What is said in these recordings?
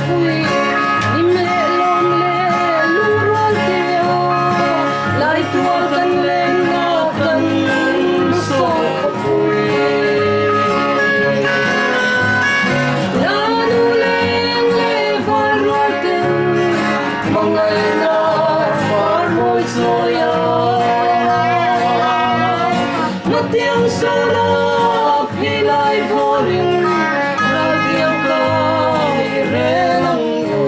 khawpui hlim leh lawm leh lungrual te a laitual kan lenna kan sawi khawpui. Lanu leng leh val rual ten hmangaihna far mawi chawi a. Hmatiang sawla philai vawrin raltiang kai rel ang u.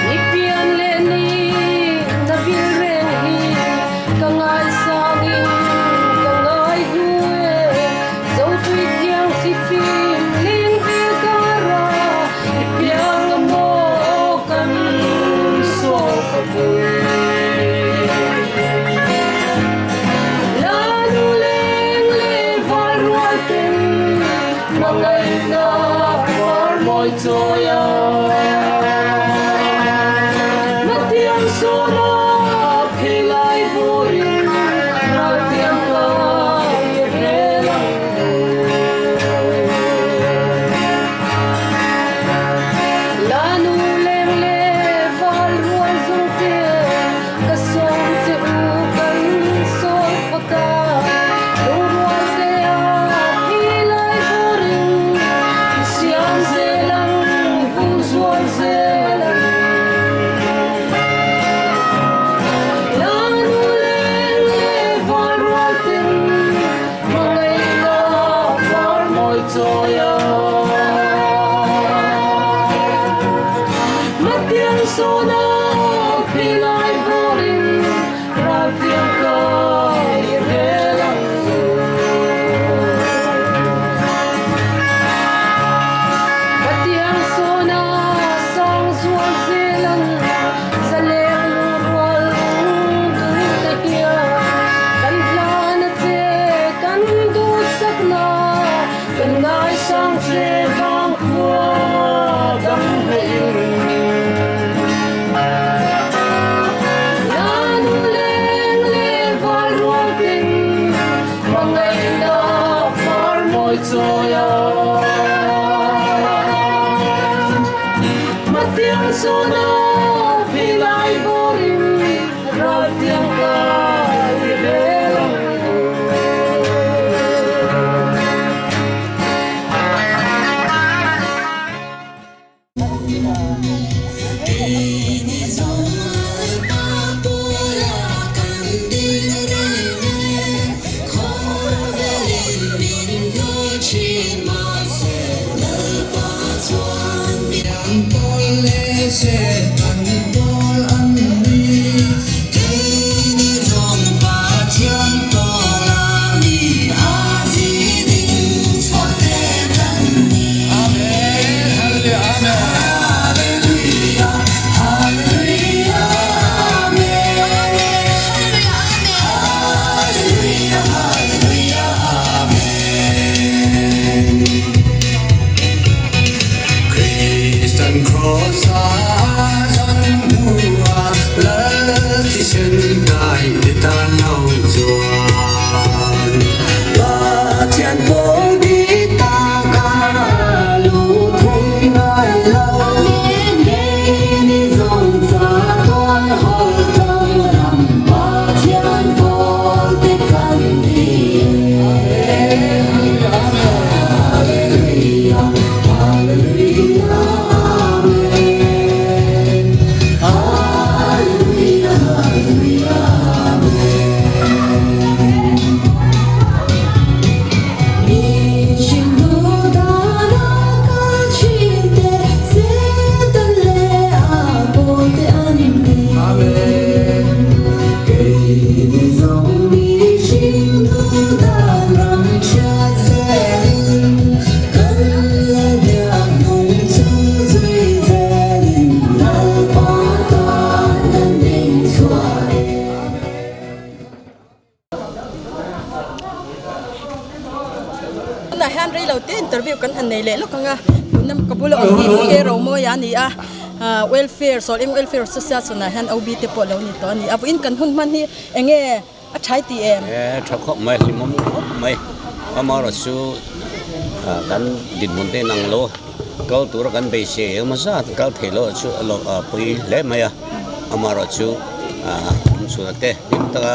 Ni pian leh ni na vil reng hi ka ngaisangin ka ngai hnu e. Zotui thiang si fim ling vel kara i piang a maw kan sawi khawpui. Lanu leng leh val rual ten hmangaihna par mawi chawi a. Hmatiang sawna philai vurin raltiang kai rel ang u. Lanu leng leh val rual zawng te ka sawm che u kan sawi phawt a. Lungrual te a philai vurin i siam zel ang vul zual zel ang. Lanu leng leh val rual ten hmangaihna par mawi chawi a. Hmatiang sawna philai vawrin raltiang kai rel ang u. Hmatiang sawna sang zual zel ang zaleng lungrual lungduh te hian kan hlana che kan duhsakna kan ngaisang che vang khua dang hlein. Lanu leng leh val rual ten hmangaihna par mawi chawi a. Hmatiang sawna philai vawrin raltiang kai rel ang u. Tunah hian rei lo te interview kan han nei leh lawk ang a, tuna ka bula awm hi Pu Ke Romoia a ni a, ah welfare sawl eng welfare association ah hian OB te pawh lo ni tawh a ni a, vawiin kan hun hman hi eng nge a tha i ti em? E tha khawp mai, hlimawm khawp mai, amaherawhchu. Kan dinhmun te inang lo kal tura kan beisei engemaw zat kal thei loh chu a lo pui hle mai a, amaherawhchu kum chhunah te hlim taka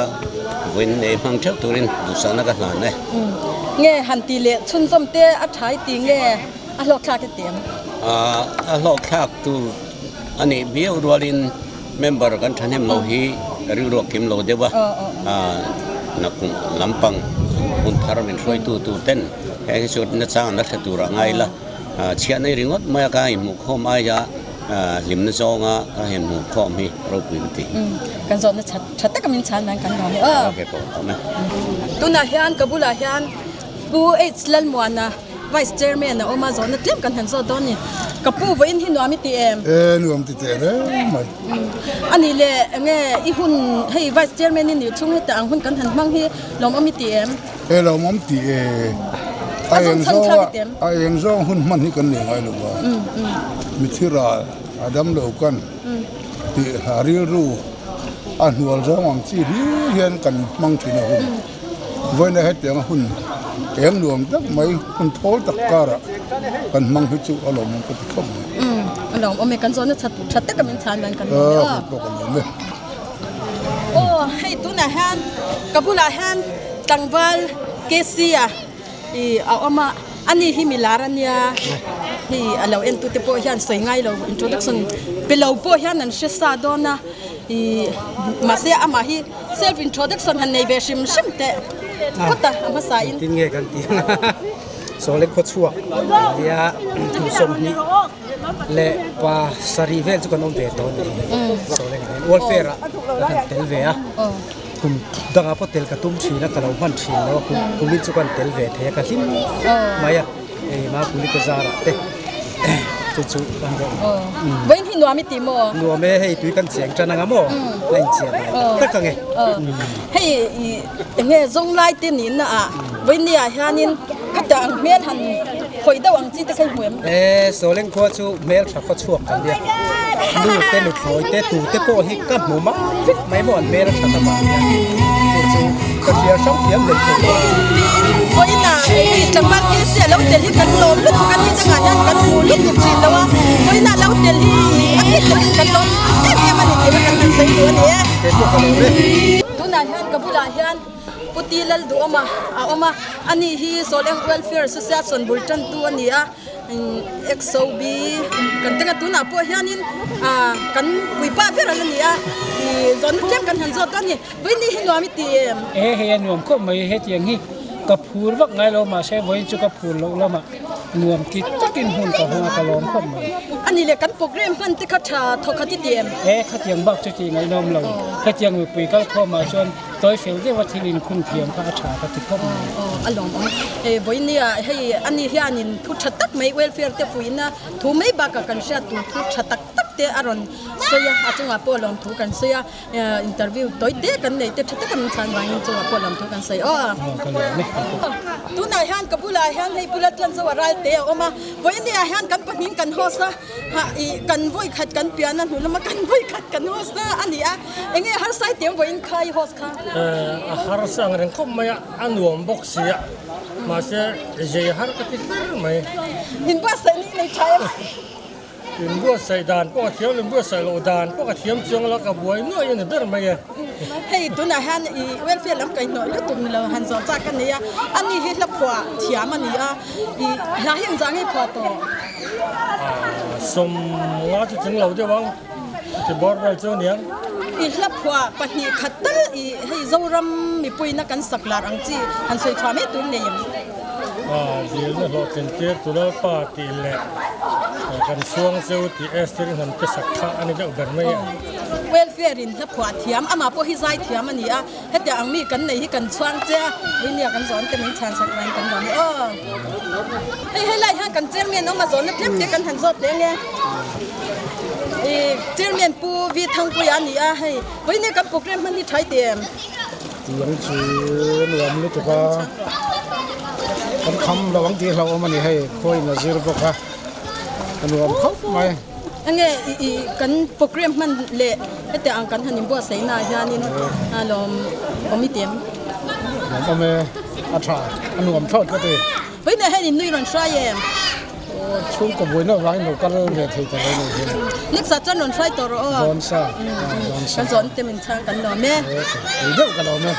vawiin nei hmang theuh turin duhsakna ka hlan e. Nge han ti leh chhunzawm te a tha i ti nge a hlawkthlak i ti em? A hlawkthlak tur a nih viau rualin member kan thahnem lo hi rilru a kim lo deuh a, nakkum lampang hun thar min hruaitu tur ten heng hi chu nachang an la hre tur a ngai la, chhiah nei ringawt mai a ka inhmuhkhawm aia hlimna zawnga ka inhmuhkhawm hi ropui ka ti. Kan zawhna tha taka min chhan nan kan nuam e aw. Okay pawh awm e. Tunah hian ka bulah hian Pu H Lalmuana Vice Chairman a awm a, zawhna tlem kan han zawt dawn ni. Ka pu vawiin hi nuam i ti em? E, nuam ti teh reng mai. A nih le, enge i hun hei Vice Chairman i nih chhung heta ang hun kan han hmang hi lawmawm i ti em? E, lawmawm ti e. A zawng chhan thlak i ti em? A eng zawng hun hman hi kan nei ngai lo va. Mithi ral a dam lo kan tih rilru a hnual zawng ang chi hlir hian kan hmang thin a hun. Vawiina hetianga hun eng nuam tak mai, hun thawl tak karah kan hmang hi chu a lawmawm ka ti khawp mai. Umm, a lawmawm e, kan zawhna that tha taka min chhan dan kan lawm e aw. Aw, pawh ka lawm e. Aw, hei tunah hian ka bulah hian tlangval KC a i a awm a, ani hi milar a nia, hei a lo entute pawh hian sawi ngai lo introduction pe lo pawh hian an hre sa dawn a, i mahse amah hi Self introduction han nei ve hrim hrim teh phawt a, a hmasa in. Engtin nge kan tih ang a, Sawle khawchhuak kan nia kum 20 leh pa sarih vel chu kan awm ve tawh a ni. Sawle ngah hian welfare ah ka han tel ve a, kum dangah pawh tel ka tum thin a, ka lo hman thin lo a, kumin chu ka han tel ve thei a, ka hlim mai a. Hei Mapuli te zarah te chu chu kan rawh. Vawiin hi nuam i ti maw? Nuam e, hei tui kan cheng tan anga maw? A inchian mai tak ang e. Hei enge zawng lai te nihna ah vawiin ni ah hianin khata ang hmel han hawi deuh ang chi te kha i hmu em? E, Sawleng khua chu hmel tha khaw chhuak kan nia. Nu te nuthlawi te tu te pawh hi ka hmu mai vek mai maw an hmel a that avang hian chu chu ka hrial hrang thiam hlei thei lo. Vawiinah hei tlangval KC a lo tel hi kan lawm lutuk a ni dangah hian kan hmu lutuk thin lo a, vawiinah lo tel hi a bik takin kan lawm em em a ni tih kha kan han sawi duh a ni e. Kei pawh ka lawm e. Tunah hian ka bulah hian Puti Lalduhawma a awm a, ani hi Sawleng Welfare Association bul tantu a ni a. XOB kan teng a tunah pawh hianin ah kan puipa ber an ani a ih zawn tlem kan han zawt a ni vawiin hi nuam i ti em? E hei a nuam khawp mai hetiang hi ka phur vak ngai lo mahse vawiin chu ka phur loh lamah nuam ti takin hmun ka hmang a ka lawm khawp mai. A ni le kan program hman te kha tha thawkhat i ti em? E khatiang bak chu tih ngaihnawm lo hetiang mipui kal khawmah chuan Tawi fel deuha thil inkhung thiam kha a tha ka ti khawp mai. Aw a lawmawm. Hei vawinia hei ani hianin thu tha tak mai welfare te fuihna thu mai bakah kan hriat tur thu tha tak tak te a rawn sawi a, a chungah pawh lawmthu kan sawi a, interview tawi te kan neih te tha taka min chhan vangin chungah pawh lawmthu kan sawi aw. Aw ka lawm e. Tunah hian ka bulah hian hei bula tlan zo a ral te a awm a, vawinia hian kan pahnih kan host a, hah ih kan vawikhat kan pian a hnu lama kan vawikhat kan host a a ni a. Enge harsai tiang vawiin kha i host kha? A harsa ang reng khawp mai a, a nuam bawk si a, mahse zei har ka ti ber mai. In buatsaih ni nei tha em? In buatsaih dan pawh ka thiam lo, in buatsaih loh dan pawh ka thiam chiang lo, ka buai nuaih a ni ber mai e. Hei tunah hian i welfare lam kaihhnawh lutuk ni lo han zawh chak ka nei a, ani hi hla phuah thiam a ni a, i hla hi engzah nge phuah tawh? Sawmnga chu tling lo deuh ang. Ti bawr vel chu aniang. I hla phuah 2 khat tal i hei Zoram mipuina kan sak lar ang chi han sawi chhuah mai tur nei em? Dilna hlawhtlin tir tu Lalpa tih leh kan chhuang cheu tih Esther-i hnam te sak kha a ni deuh ber mai a. Welfare in hla phuah thiam, amah pawh hi zai thiam a ni a, hetiang ang mi kan nei hi kan chhuang che a, Winia kan zawn te min chhan sak mai kan lawm e aw. Hei helai hian kan chairman awm a zawnna tlem te kan han zawt leh ang e. I chairman Pu V Thangpuia a ni a, hei vawiin kan program hman hi tha i ti em? Tiang chu nuam lutuk a, kan kham lo ang tih hlauhawm a ni hei, khawiin a zir bawk a, a nuam khawp mai. Enge i kan program hman leh hetiang ang kan han inbuatsaih naah hianin lawm awm i ti em? Lawm awm e, a tha, a nuam thlawt ka ti. Vawiinah hian in nui rawn hruai em? Chhungkaw buaina avangin lo kal ve thei ta lo ni hian. Next ah chuan rawn hruai tawh rawh aw. Dawn sa, dawn sa. Kan zawn te min chhang kan lawm e. Ui deuh ka lawm e.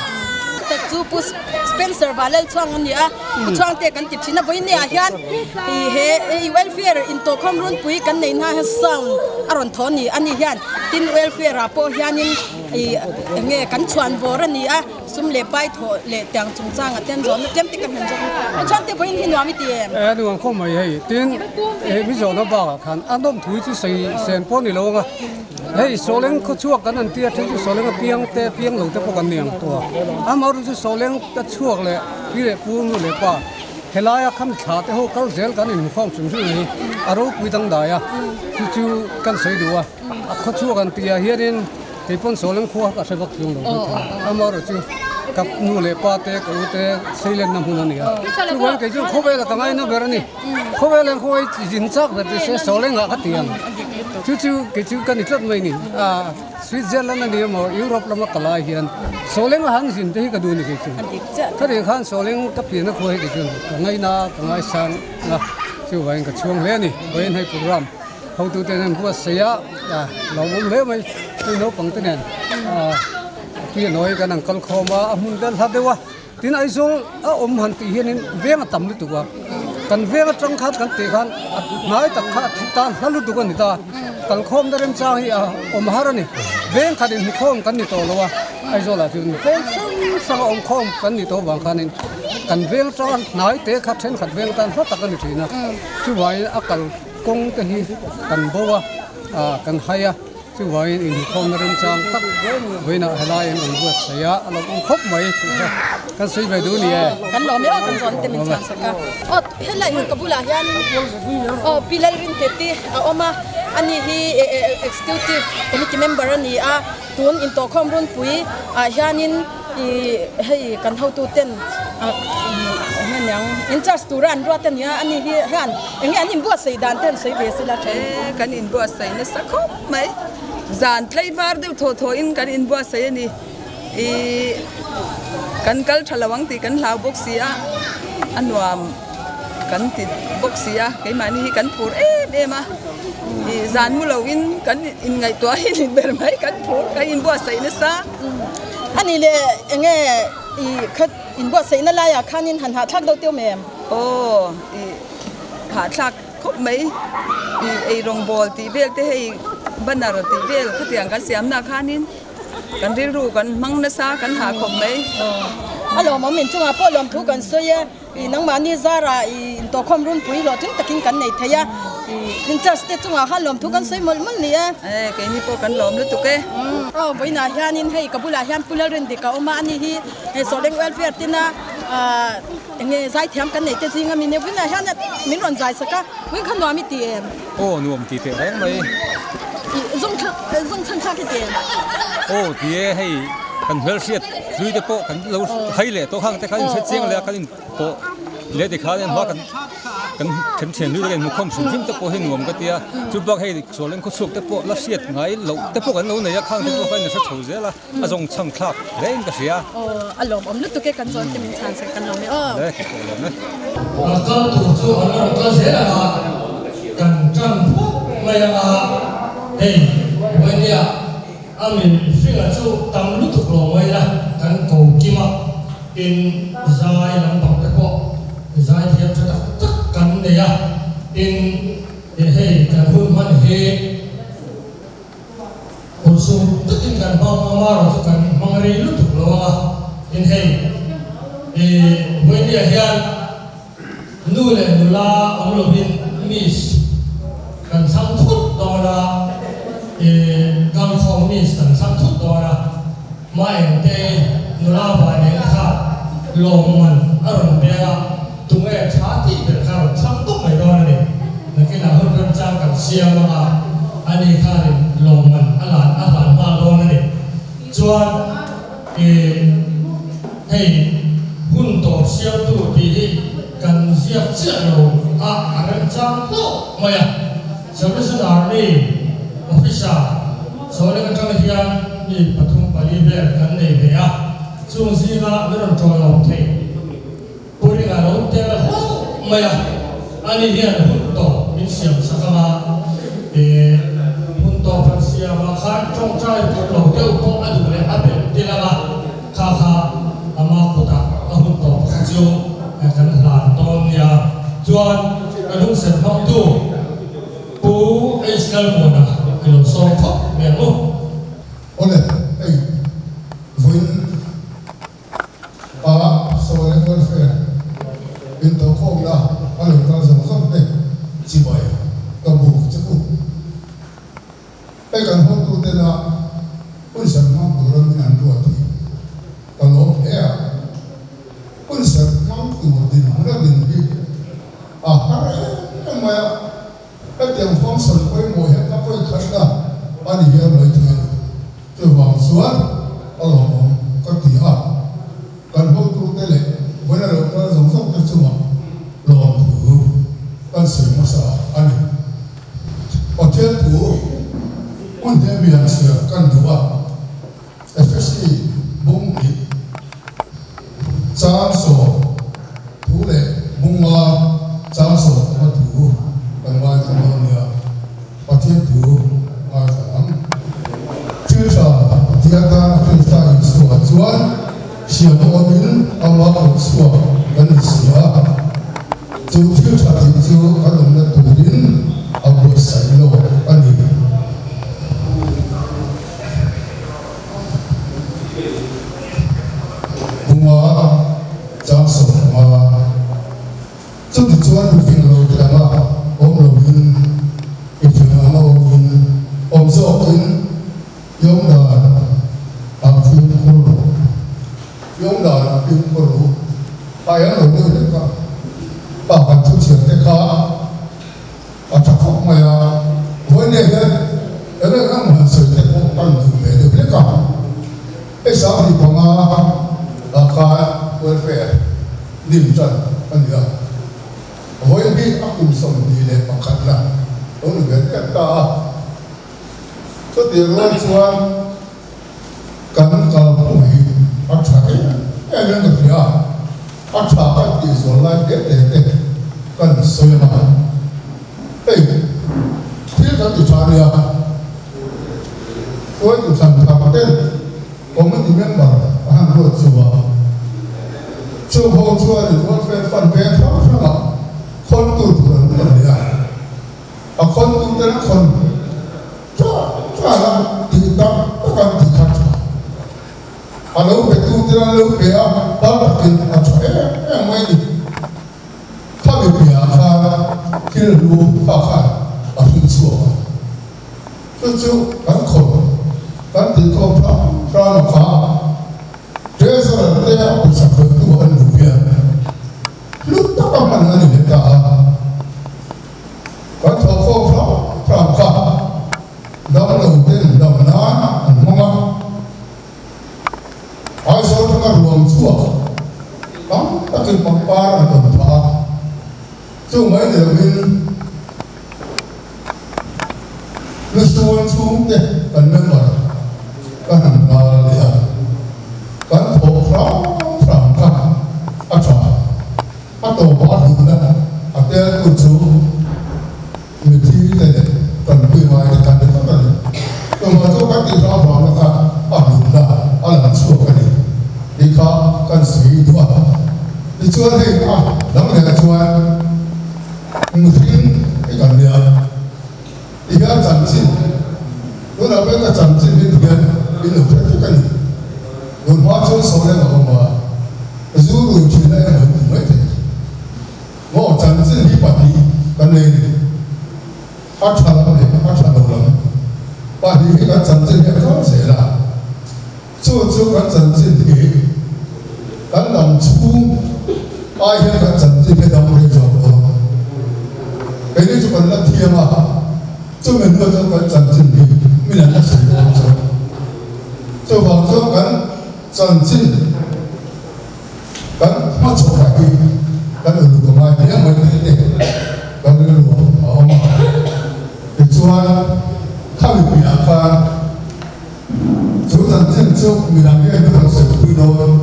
Tak chu Pu Spencer Valel Chhuang a ni a, Pu Chhuangte kan ti thin a, vawiinah ah hian he welfare intawhkhawm runpui kan neih hna hian sound a rawn thaw a ni a ni hian tin welfare ah pawh hianin eng nge kan chhuan vawr a ni a. Sum leh pai thawh leh tiang chungchanga ten zawnna tlem te ka hman zawk a. Chuan te vawiin hi nuam i ti em? E nuam khawp mai hei. Tin, he mi zawhna bakah khan a nawm thu hi chu sei sen pawh a ni lo ang a. Hei Sawleng khawchhuak kan an tia then chu Sawleng a piang te piang lo te pawh kan ni ang tawh a. Amaherawhchu chu Sawleng a chhuak leh pi leh pu nu leh pa helaia kham thla te ho kal zel kan inhmukhawm hrim hrim hi a ropui dangdai a. Chu chu kan sawi duh a. A khawchhuak an tihah hianin Kei pawn Sawleng khua ka hre vak chung lo bik a, amaherawhchu ka nu leh pa te ka u te seilenna hmun a ni a, chuvangin kei chu khawvela ka ngaina ber a ni, khawvela khawi zin chak ber tise Sawlengah ka ti ang, chu chu kei chu ka ni tlat mai a ni, Switzerland a ni emaw Europe lama ka lai hian Sawlenga han zin te hi ka duh a ni kei chu, khatiang khan Sawleng ka pianna khua hi kei chu ka ngaina ka ngaisang a, chuvangin ka chhuang hle a ni, vawiin hei program. Hotute nen buatsaih a lawmawm hle mai hei naupang te nen pi a nawi kan han kal khawm a a hmun vel hla deuh a tin Aizawl a awm han tih hianin veng a tam lutuk a kan veng atang khan kan tih khan a hnai tak kha a thi tan hla lutuk a ni ta kal khawm na remchang hi a awm har a ni veng khat in hmukhawm kan ni tawh lo a Aizawl ah chuan veng hrang hrang a awm khawm kan ni tawh avang khanin kan veng atanga hnai te kha thenkhat veng atan hla tak a ni thin a chuvangin a kal Kawng te hi kan bo a, kan hai a, chuvangin inhmukhawmna remchang tak vawiinah helai an rawn buatsaih a, a lo awm khawp mai tih kha kan sawi ve duh a ni e. Kan lawm e aw kan zawn te min chhan sak a. Aw helai hun ka bulah hianin aw Pi Lalrinketi a awm a, ani hi Executive Committee member a ni a, tun intawhkhawm runpui ah hianin Ih hei kan hotu ten eng aniang in charge tura an ruat ania ani hi hian eng nge an inbuatsaih dan te an sawi ve sela tha E kan inbuatsaih nasa khawp mai zan tlei var deuh thaw thaw in kan inbuatsaih ani ih kan kal tha lo ang tih kan hlau bawk si a a nuam kan ti bawk si a keimahni hi kan phur em em a ih zan mu lo in kan inngaihtuah hi ni ber mai kan phur kan inbuatsaih nasa. Ani le enge i khat inbuatsaihna laiah khanin han hahthlak deuh teuh mai em? Aw i hahthlak khawp mai i eirawng bawl tih vel te hei banner tih vel khatiang kan siamna khanin kan rilru kan hmang nasa kan hah khawp mai. Aw a lawmawm inchungah pawh lawmthu kan sawi e. I nangmahni zarah i intawhkhawm runpui hlawhtling takin kan nei thei a, i in charge te chungah khan lawmthu kan sawi mawlh mawlh ni e. E, keini pawh kan lawm lutuk e. Aw, vawiinah hianin hei ka bulah hian Pu Lalrindik a awm a, ani hi hei Sawhleng Welfare tina eng nge zaithiam kan nei te zinga mi nia, vawiinah hian min rawn zai sak a, vawiin kha nuam i ti em? Aw, nuam ti teh reng mai. I zung zung chhan thlak i ti em? Aw, ti e, hei kan hmelhriat hlui te pawh kan lo hai leh tawh khang te khan inhre chiang leh a, kan in pawh leh tikhan hma kan kan then thian hlui te kan inhmukhawm hrim hrim te pawh hi nuam ka ti a, chu bak hei sualeng khawchhuak te pawh la hriat ngai loh te pawh kan lo nei a, khang te pawh khan in hre chho zel a, a zawng chhang thlak hle in ka hria. Aw, a lawmawm lutuk e kan zawn te min chhan sak kan lawm e aw. Le, ka pawh lawm e. Rawn kal tur chu an rawn kal zel ang a, kan tan phawt mai ang a, hei Vawinia A min hringa chu tam lutuk lo mai la, kan ko kim a, tin zai lampang te pawh zai thiam tha tak tak kan nei a, tin hei kan hun hman hi hunsum takin kan hmang a, marawh chu kan hmang rei lutuk lo ang a, tin hei Vawinia hian Nu leh nula awm lovin Miss kan thlang thut dawn a, ih kalkhawm Miss kan thlang thut dawn a, Maengte nula vaneng kha lawmman a rawn pek a, tunge tha tih ber kha rawn thlang tawp mai dawn a ni. Nakinah hun remchang kan siam ang a, ani khanin lawmman a lan a hlan nghal dawn a ni. Chuan ih hei hun tawp siamtu tih hi kan ziak chiah lo a, a remchang hlauh mai a. Salvation Army Officer Sawleng atang hian mi 3 4 vel kan nei ve a, chung zinga min rawn tawlawm thei Puringa lo tel hlauh mai. mai a, ani hian hun tawp min siam sak ang a, eh hun tawp han siam ah khan tawngtai vak lo deuh pawh a duh leh a belh tel ang a, kha kha ama kutah a hun tawp kha chu kan hlan dawn nia. Chuan kan hun serh hmangtu Pu H Lalmuana i lo sawm phawt mai ang u. Awle, hei vawiin a Sawleng Welfare intokhawmna a lo kal zawng zawng te chibai ka buk che u. Hei kan hotutena hun serh hmang tura min an ruat hi ka lawm hle a, hun serh hmang tur dinhmun a din hi a har em em mai a. Hetiang function pawimawh hian ka pawi khatna a ni hial mai thei a ni. Chuvang chuan a lawmawm ka ti a, kan hotute leh vawiin a lo kal zawng zawng te chungah lawmthu kan sawi hmasa a ni. Pathian thu hun he mian chhiar kan duh a, Efesi bung hnih chang 10 thu leh bung nga chang 10 a thu kan ngaithla dawn nia, Pathian thu ngaithla ang. Thil tha Pathian tan a Krista Isua chuan siam awmin ama kut chhuak kan ni si a, chu thil tha tih chu kan awmna turin a buatsaih lo a ni. Bunga chang 15, Chuti chuan mifing lo te anga awm loin, mifing anga awmin awm zawkin Iawng dan ah fimkhur rawh. Iawng dan ah fimkhur rawh u. A eng lo deuh hlek a, pa kan thu chhiar te kha A tha khawp mai a, vawiin hian eng eng emaw han sawi te pawh kan duh ve deuh hlek a. Hei 15 ah khan welfare dim tan a ni a, vawiin hi a kum 21 la lo ni ve tep ta a. Chutiang rual chuan kan kalphung hi a tha em em in ka hria a, a tha kan tih zual lai hle te te kan sawi ang a, hei thil kan ti tha a nia, hruaitu thlan thar ten committee member a han ruat chu a, chung ho chuanin welfare fund veng hrang hrangah khawntu tur an ruat leh a. A khawntu ten a khawn ṭah ṭah a, tih tak tak an ti kha ṭha. A lo petu ten an lo pe a, pal takin a ṭha em em mai ni. Khami piahah khan thil hlu kha khan a hring chhuak a. Chu chu kan khawn kan tih khawm hrang hrang a kha Treasurer te a pawisa khawihtu an luh hian hlu taka hman a ni leh ta a. Kan thawhkhawm hrang hrang kha damlo ten dam nan an hmang a, Aizawl atanga ruang chhuak tam takin pangpar an rawn phah a, chu mai ni lovin Lusuan chhungte kan member kan han ral leh a, kan thawh hrang hrang kha a tha. A tawpah a hlutna a teltu chu mithi te leh tanpui ngai te kan ni vek a ni. Tumah chu kan tih hrang vangna kha a hlutna a lang chhuak a ni tih kha kan sawi duh a. Tichuan hei a dang lehah chuan mihring hi kan nia ti hian chanchin tunah pawh ka chanchin hi ti hian min lo hre vek a ni. Tun hma chuan sawi a awm a. Zu rui thin a emaw tih mai thei. Maw chanchin hi pahnih kan nei ni. A tha lam leh a tha lo lam. Pahnih hi kan chanchin hi a kal zel a. Chu chu kan chanchin hi kan dam chhung ai hian kan chanchin hi dam rei zawk dawn. Keini chu kan la thiam a, chumi hnuah chuan kan chanchin hi min an la sawi dawn chuan. Chuvang chuan kan. Chanchin kan hmachhawkah hi kan uluk a ngai hle mai tih te kan rilru a awm a. Tichuan, khami piahah khan chu chanchin chu midang hian kan rawn sawi pui dawn,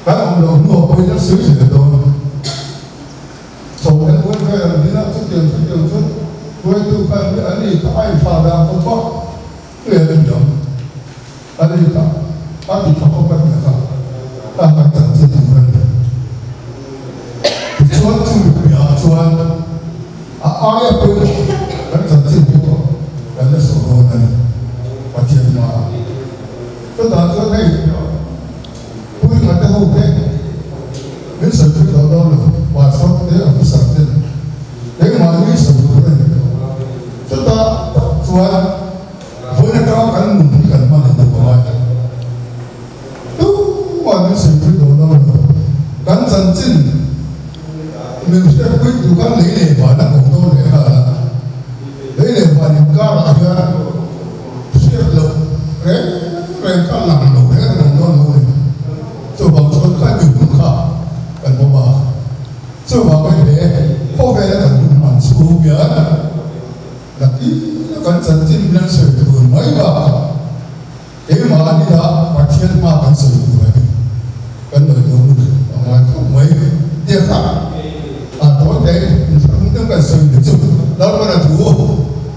kan awm loh hnuah pawhin an sawi zel dawn. Sawhthing welfare an din a, chutiang chutiang chu hruaitu khan hi a ni kha a inthlah dan khawp a, hriat a thiam a ni kha a ti tha khawp a nia kha a kan chanchin tur a ni. Tichuan chumi piahah chuan a aia pawimawh kan chanchin pawh kan la sawi dawn a ni Pathian hmaah. Chutah chuan hei Puitla te ho te min sawi pui tawh dawn lo, pastor te officer te keimahni sawi tur a ni. Chutah tak chuan vawiin atanga kan nun hi kan hman duh a ngai. Tumah min sawi pui tawh dawn lo, kan chanchin min hriatpui tur khan lei leh van a ko dawn leh nghal a, lei leh van inkarah hian Hriat loh reng reng kha lang lo reng reng dawn lo ni. Chuvang chuan kha mi hun kha kan awm a, chuvangin he khawvela kan hun hman chhung hian nakina kan chanchin hian sawi tur mai bakah keimahni lah Pathian hma kan sawi tur a ni. Kan ngaihtuah hun a ngai khawp mai. Tia kha a tawi te inthlarung deuh kan sawi ni chu Lalpan a thu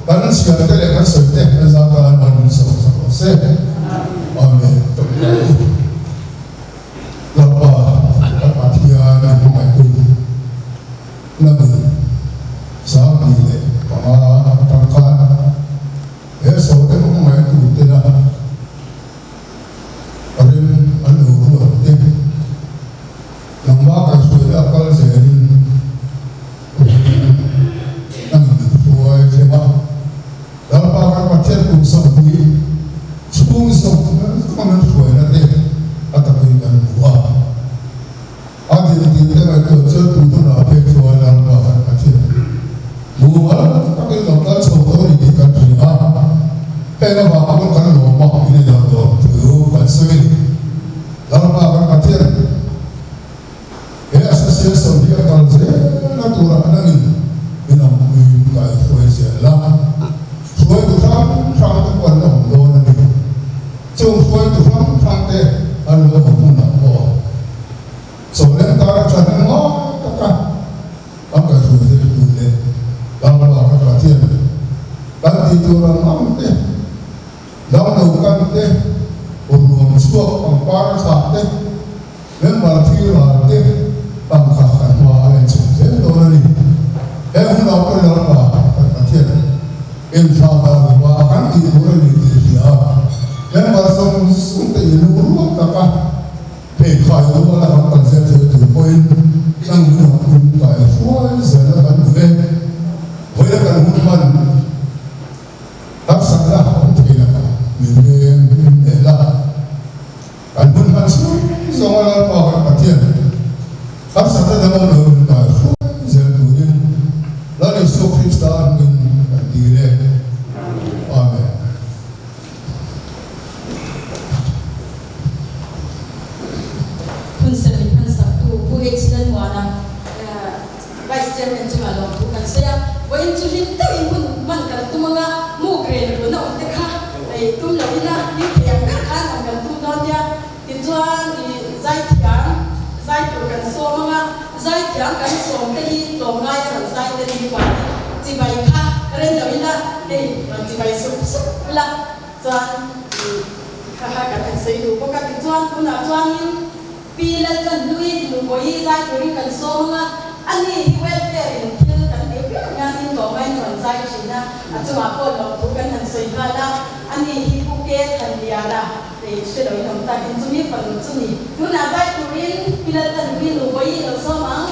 kan chhiar te leh kan sawi te kan zau tan man min sawm sak rawh se. Amen. Lalpa kan Pathian in hmangaihtu namin 25 atang khan he sawi te hmangaihtu tena Rem an lo ruat te, nangmah kaihhruaina a kal zelin rem an inhruai thleng a. Lalpa kan Pathian kum 20 chhung zawng zawng an hruaina te a takin kan hmu a. A dintir te ngaihtuah chuan tu hunah phei chuan Lalpa kan Pathian mumal takin lo kal chho tawh a ni tih kan hria a, heng avang pawn kan lawm a, in inang dawn thu kan sawi a ni. Lalpa kan Pathian he association hi a kal zelna turah nangin min awmpuiin kaihruai zel la, hruaitu hrang hrang te pawh an la awm dawn a ni. Chung hruaitu hrang hrang te an lo awm hmunah pawh Sawleng tara thahnem ngai taka an kaihhruai theih tur leh Lalpa kan Pathian kan tih tur ang ang te, damlo kan te, ruang chhuak pangpar a thlah te, member thi ral te tangka kan hma a en chhawm zel dawn a ni. He hunah pawh Lalpa kan Pathian Inthla dah lo a kan tih tur a ni tih hria a, member zawng zawng te in ruat taka pheikhai ruala kan kal zel thei tur pawhin nang min rawn pun kai hruai zel a kan duh e. Vawiina kan hun hman harsatna awm thei lakah min veng hlim leh la. Kan hun hman chhung zawnga Lalpa kan Pathian harsatna dang awm lo min kai hruai zel turin Lal Isua Krista hmingin kan dil e. Amen. Hun serh min hmansak tu Pu H. Lalmuana, Vice Chairman chungah lawmthu kan sawi a, vawiin chu hlim deuhin hun hman kan tum anga muk rel runa awm te kha tum lo ila hlim thei ang ber khan awm kan tum dawn nia. Tichuan i zaithiam zai tur kan sawm anga zaithiam kan sawm te hi tlawmngai a rawn zai te ni vangin chibai kha ren lo ila hei rawn chibai sup sup ula chuan i kha kha kan han sawi duh bawk a. Tichuan tunah chuanin Pi Laltlanhlui Nubawi zai turin kan sawm anga, ani hi welfare in thil kan tih piang hianin tlawmngaiin rawn zai thin a, a chungah pawh lawmthu kan han sawi nghal a, ani hi Pu Ke Thanliana hei hre loin awm takin chumi fanu chu ni. Tunah zai turin Pi Laltlanhlui Nubawi lo sawm ang.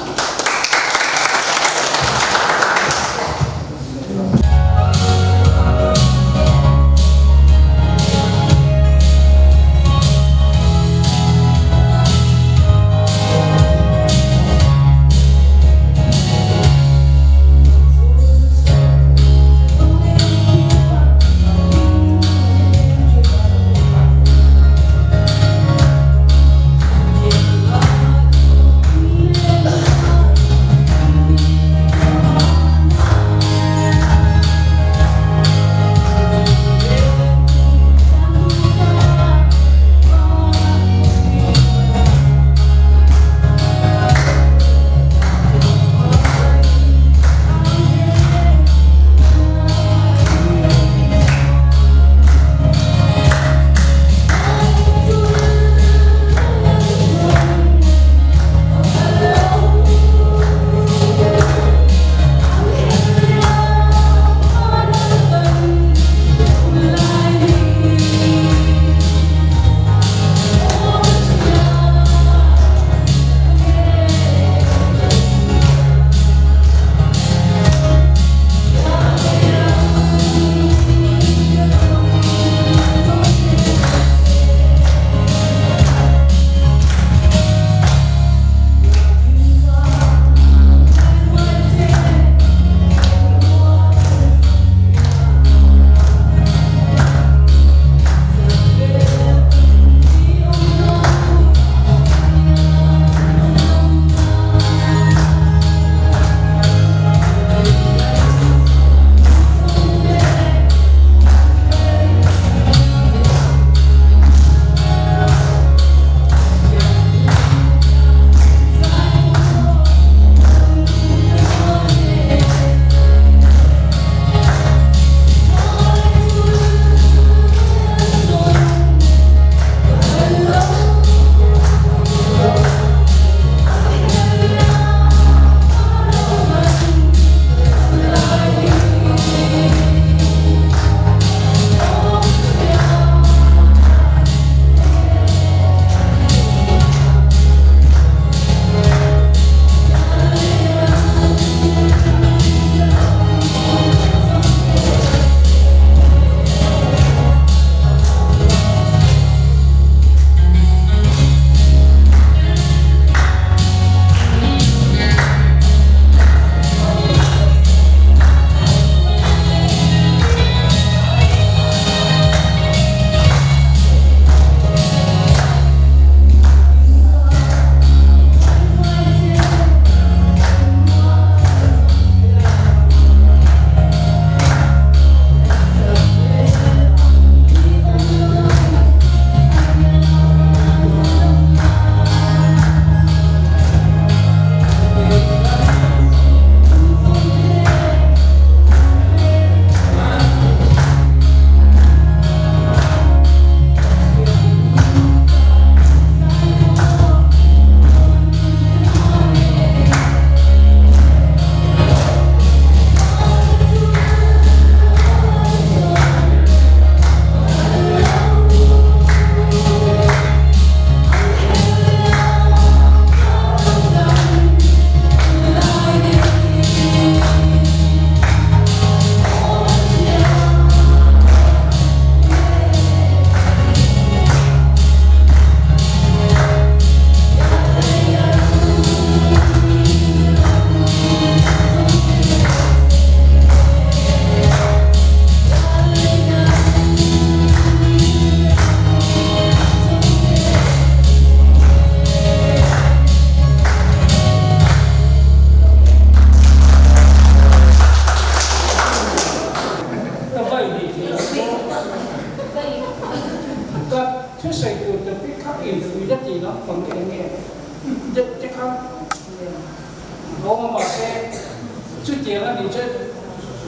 Chutiang a nih chuan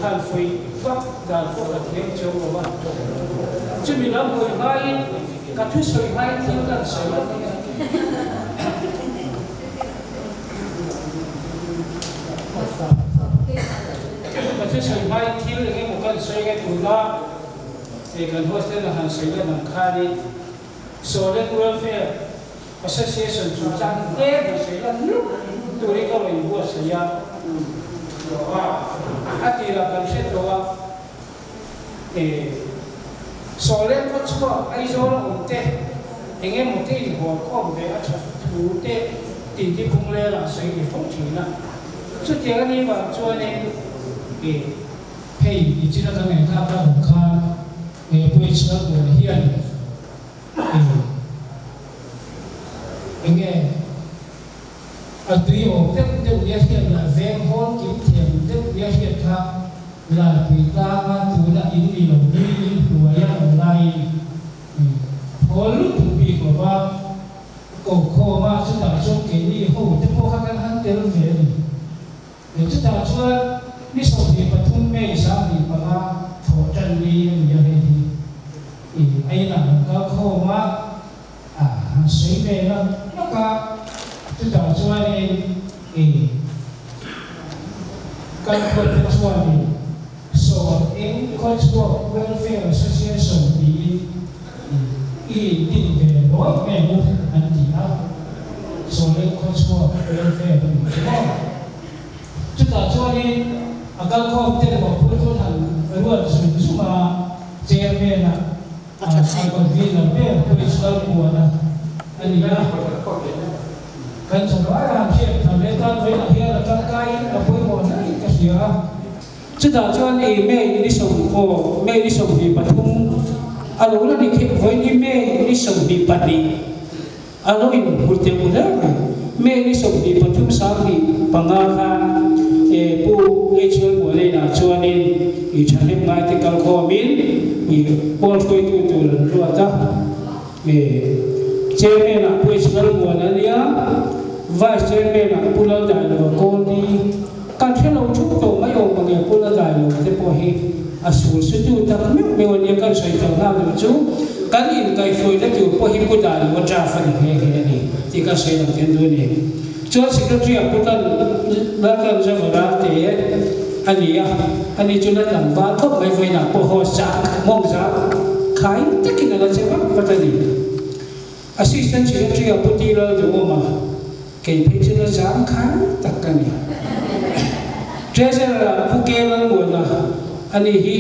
han fuih vak dan pawh ka thiam chiang lo a. Chumi lam hawi hmain ka thusawi hmain thil kan sawi lawk a nia. Ka thusawi hmain thil eng emaw kan sawi nge tuna hei kan hostel a han sawi lan ang khanin Sawleng Welfare Association chungchang tlem han sawi lan luk tur hi ka rawn inbuatsaih a, a tirah kan hre tawh a, Sawleng khawchhuak Aizawl a awm te eng emaw te inhawl khawm ve a that thu te titi phung lelah sawi ni fo thin a. Chutiang a nih vang chuanin hei nichina ka ngaihthlak a awm khan Puichhal buai hian Eng nge a tui awm deuh deuh nia hriat lah veng hawn kim thiam deuh nia hriat kha Laipui tlanga tuna in ni lo ni in hnuaia awm laiin thawl lutuk bik lo va ko khawm a, chutah chuan keini ho te pawh kha kan han tel ve a ni. Chutah chuan ni 23 May 2005 thawh tan ni a ni a, hei hi i a inah kan kal khawm a, a han sawi ve lak lak a, chutah chuanin i kal khualte chuanin Sawn Eng Khawchhuak Welfare Association tiin i intin ve rawih mai ang u an ti a, Sawn Eng Khawchhuak Welfare a nih chu maw? Chutah chuanin a kalkhawm te mawhphur chu an han ruat zung zung a, Chairman a a convener ber Police Lalmuana a ni a. Kan chawhmai a han hriat tham leh tan vawiinah hian a tangkaiin a pawimawh hle ka hria a. Chutah chuan ei May ni sawm aw May ni 23 a lo la ni khi vawi ni May ni 22 a lo in hmu teuh hle mai. May ni 23 15 khan e Pu HL Mualena chuanin i thahnem ngaite kalkhawmin i pawl hruaitu tur an ruat a. E Chairman ah Pu HL Muana nia, Vice Chairman ah Pu Laldailova Kawlni. Kan hre lo thup tawh mai awm ang e, Pu Ladai lo te pawh hi a sul sutu tak meuh meuh a nia, kan sawi tel nghal lo chu kan inkaihhruaina tur pawh hi Pu Dai lo a draft a ni nghe nghe a ni tih kan sawi lang tel duh a ni. Chuan Secretary ah Pu Tan Laltanzavara te a ni a, ani chu la tlangval khawp mai vawiinah pawh haw zak mawng zak khai takin a la che vak vat a ni. Assistant Secretary ah Pu Ti Lalduhawma Kei phei chu la zang khai tak ka ni. Treasurer ah Pu Ke Lalmuana a ni hi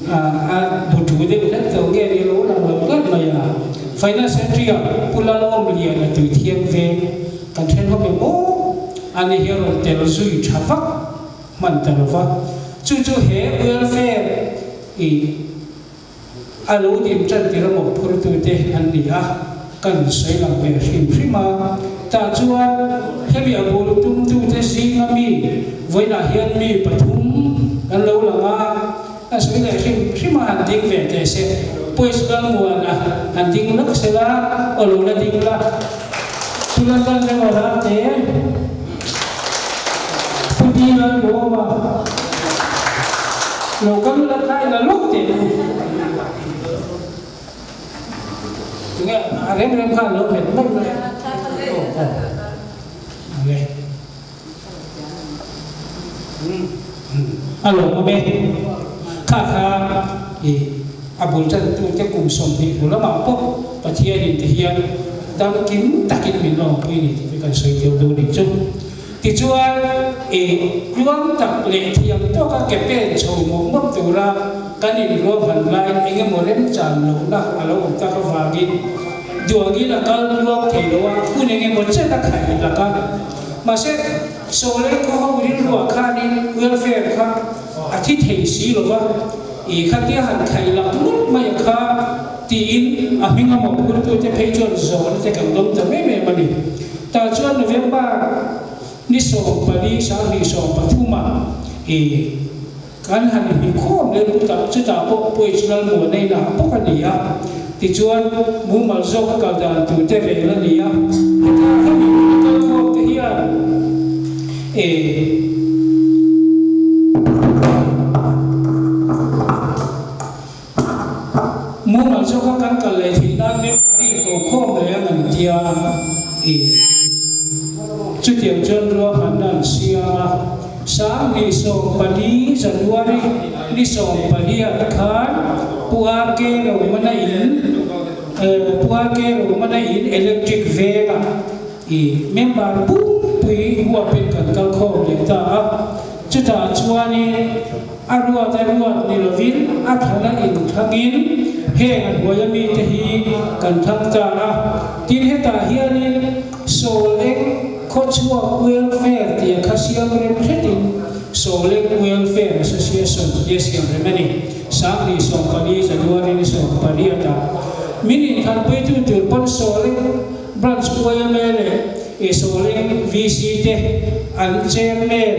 a bu thu deuh hlek tawh nge ni lo lang lo tlat mai a. Finance Secretary ah Pu Lalawmliana tui thiang veng kan then hawp em aw a ni hi a rawn tel zui tha vak hman ta lo va. Chu chu he welfare i A lo dim tan tir a mawhphurtute an ni a, kan sawi lang ve hrim hrim a. Tah chuan hemi a bul tumtute zinga mi vawiinah hian mi pathum kan lo lang a, kan sawi leh hrim hrim a, han ding ve teh se. Pawisa Lalmuana han ding lak se la, aw lo la ding la. Tuna tan emaw ram te Pu Di Lalduhawma lo kal la kha ila lawk teh u. Tunge a rem rem khan lo nghet mai mai. Aw aw. Awle. A lawmawm e. Kha kha i a bul tantute kum 20 hnu lamah pawh Pathianin ti hian damkim takin min lawmpui ni tih chu kan sawi tel dawn nih chu. Tichuan i tluang tak leh thiam tawka ke pen chho mawp mawp tura kan inruahman laiin eng emaw remchan lohna a lo awm tak avangin duangin a kal tluang thei lo a, hun eng emaw chen a khaih lak a. Mahse, Sawleng khaw ho rilruah khanin welfare kha a thi thei si lo va, i khatia han khaih lak ngawt mai a kha tiin a hming a mawhphurtute phei chuan zawhna te kan dawng ta em em a ni. Tah chuan November ni 14 2013 ah i Kan han hmu khawm leh lut chutah pawh Puaih Lalmuana in ah bawk a ni a, tichuan mumal zawk a kal dan tur te rel a ni a, heta hemi hmuna kal khawm te hian eh I chutiang chuan ruahmanna an siam a, 2014 January ni 18 khan Pu RK Romana in Pu RK Romana in electric vengah I member pumpui huapin kan kal khawm leh ta a, chutah chuanin a ruat a ruat ni lovin a thana inthlangin heng a hnuaia mite hi kan thlang ta a. Tin hetah hianin Sawleng Khawchhuak Welfare tia kha siam rem hretin Sawleng Welfare Association tia siam rem a ni. 2014 January ni 18 ah min inthanpuitu tur pawn Sawleng Branch yma leh Sawleng VC te an Chairman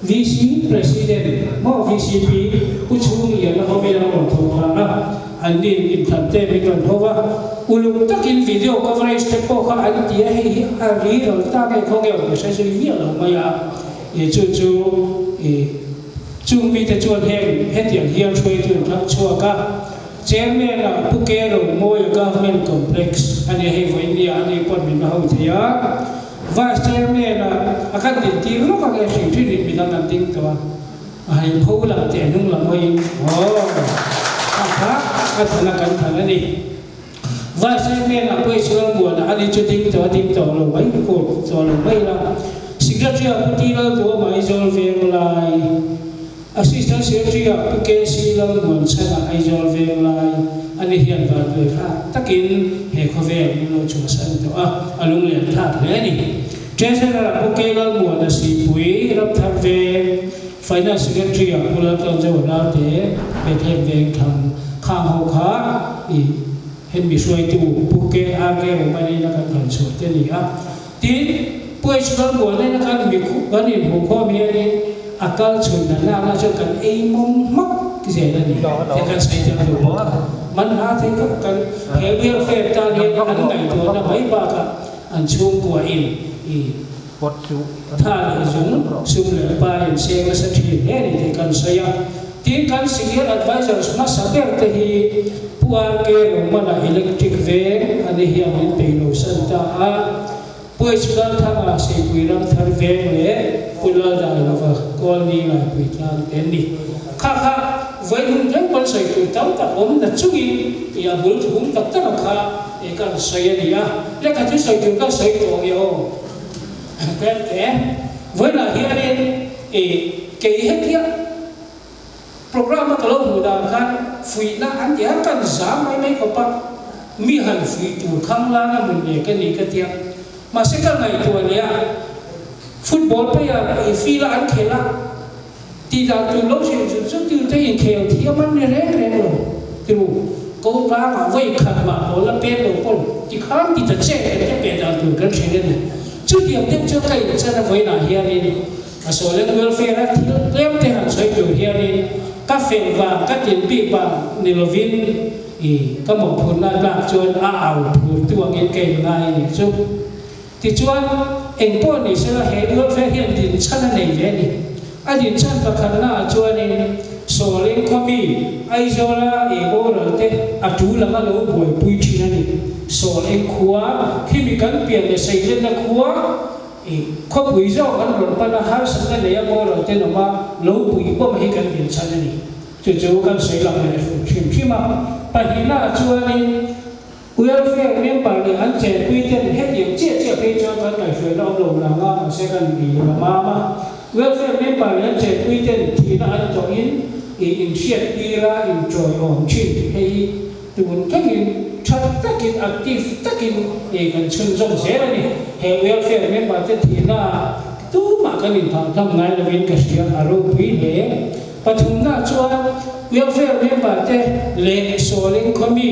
VC President maw VCP Pu Chhungliana hovin an rawn thawk phah a, an nin inthlan te min rawn ho a, uluk takin video coverage te pawh kha an ti a, hei hi a ri ral ta nge khaw nge awm ka hre zui miah lo mai a, chu chu chung mite chuan heng hetiang hian hruaitu an thlang chhuak a. Chairman ah Pu Ke Romawia Government Complex a nia hei vawiin a ni pawn min la ho thei a, Vice Chairman ah a kan din tir lawk ang e hrim hrim in midang an ding tawh a, a han in pho lang teh hnung lam hawiin aw a kha a than a kan than a ni. Vice Chairman ah Pu H Lalmuana a ni chu ding tawh a ding tawh lo mai court tawh lo mai la, Secretary ah Pu T Lalduhawma Aizawl Venglai, Assistant Secretary ah Pu KC Lalmuanchhana Aizawl Venglai a ni hian vanduai thlak takin he khawvel min lo chhuahsan tawh a, a lunglen thlak hle a ni. Treasurer ah Pu K Lalmuana Sipui Ramthar Veng, Finance Secretary ah Pu Laltlanzoa Ralte Bethlehem Vengthlang khang ho kha i hemi hruaitu Pu KRK Romani na kan rawn chhuah te a ni a. Tin, Pu H Lalmuana in a kan mi kan inhmuh khawm hianin a kal chhun dan lakna chuan kan ei mawm hmak zel a ni tih kan sawi tel duh bawk a. Man hla thei khawp kan he welfare tan hian an ngaihtuahna mai bakah an chhungkua in i tha leh zung, sum leh pa in seng nasa thin hle a ni tih kan sawi a. Tin, kan senior advisors hmasa ber te hi Pu RK Romana Electric Veng a ni hian min peih lo san ta a, Pu H Lalthanga Seipui Ramthar Veng leh Pu Laldailova Kawlni Laipui tlang te an ni. Kha kha vawi hun deuh pawn sawi tur tam tak awm na chungin i a bul thum tak tak a kha i kan sawi a ni a, lehkha thu sawi tur kan sawi tawh nge aw? Tlemte vawiinah hianin i kei hetia Programme a ka lo hmuh dan khan fuihna an ti a, kan zam mai mai khawp a, mi han fuih tur khang lana mun ve ka ni ka tia. Mahse ka ngaihtuah leh a, football player i field a an khelh a, tih dan tur lo hrilh zut zut tu te inkhel thiam an ni reng reng lo tiru. Ko tlangah vawi khat mah ball a pet lo pawn ti khan ti ta che kan te peh dan tur kan hrilh a ni. Chutiang deuh chuan ka inchan a vawiinah hianin A Sawlen welfare a thil tlem te han sawi tur hianin ka fel vang ka tin bik vang ni lovin i ka mawhphurhna tlak chuan a au phur tu angin ka in ngai a nih chu. Tichuan eng pawh ni sela he welfare hian din chhan a nei ve a ni. A din chhan pakhatna ah chuanin Sawleng khawmi Aizawla ei boral te a tul anga lo buaipui thin a ni. Sawleng khua khimi kan pian leh seilenna khua I khawpui zawk an rawn pan a, harsatna nei a boral te nawm a, lo pui pawm hi kan din chhan a ni. Chu chu kan sawi lang leh hrim hrim hrim a. Pahnihna ah chuanin welfare member leh an chenpui ten hetiang chiah chiah phei chuan kan ngaihhruaina awm lo nang a, mahse kan i la mam a. Welfare member leh an chenpui ten thihna an tawhin i inhriat tir a, inṭawiawm thin hei hi Tun thlengin tha takin active takin ei kan chhunzawm zel a ni. He welfare member te thihna ah tumah kan inphah tham ngai lovin ka hria a ropui hle. Pathumna chuan welfare member te leh Sawleng khawmi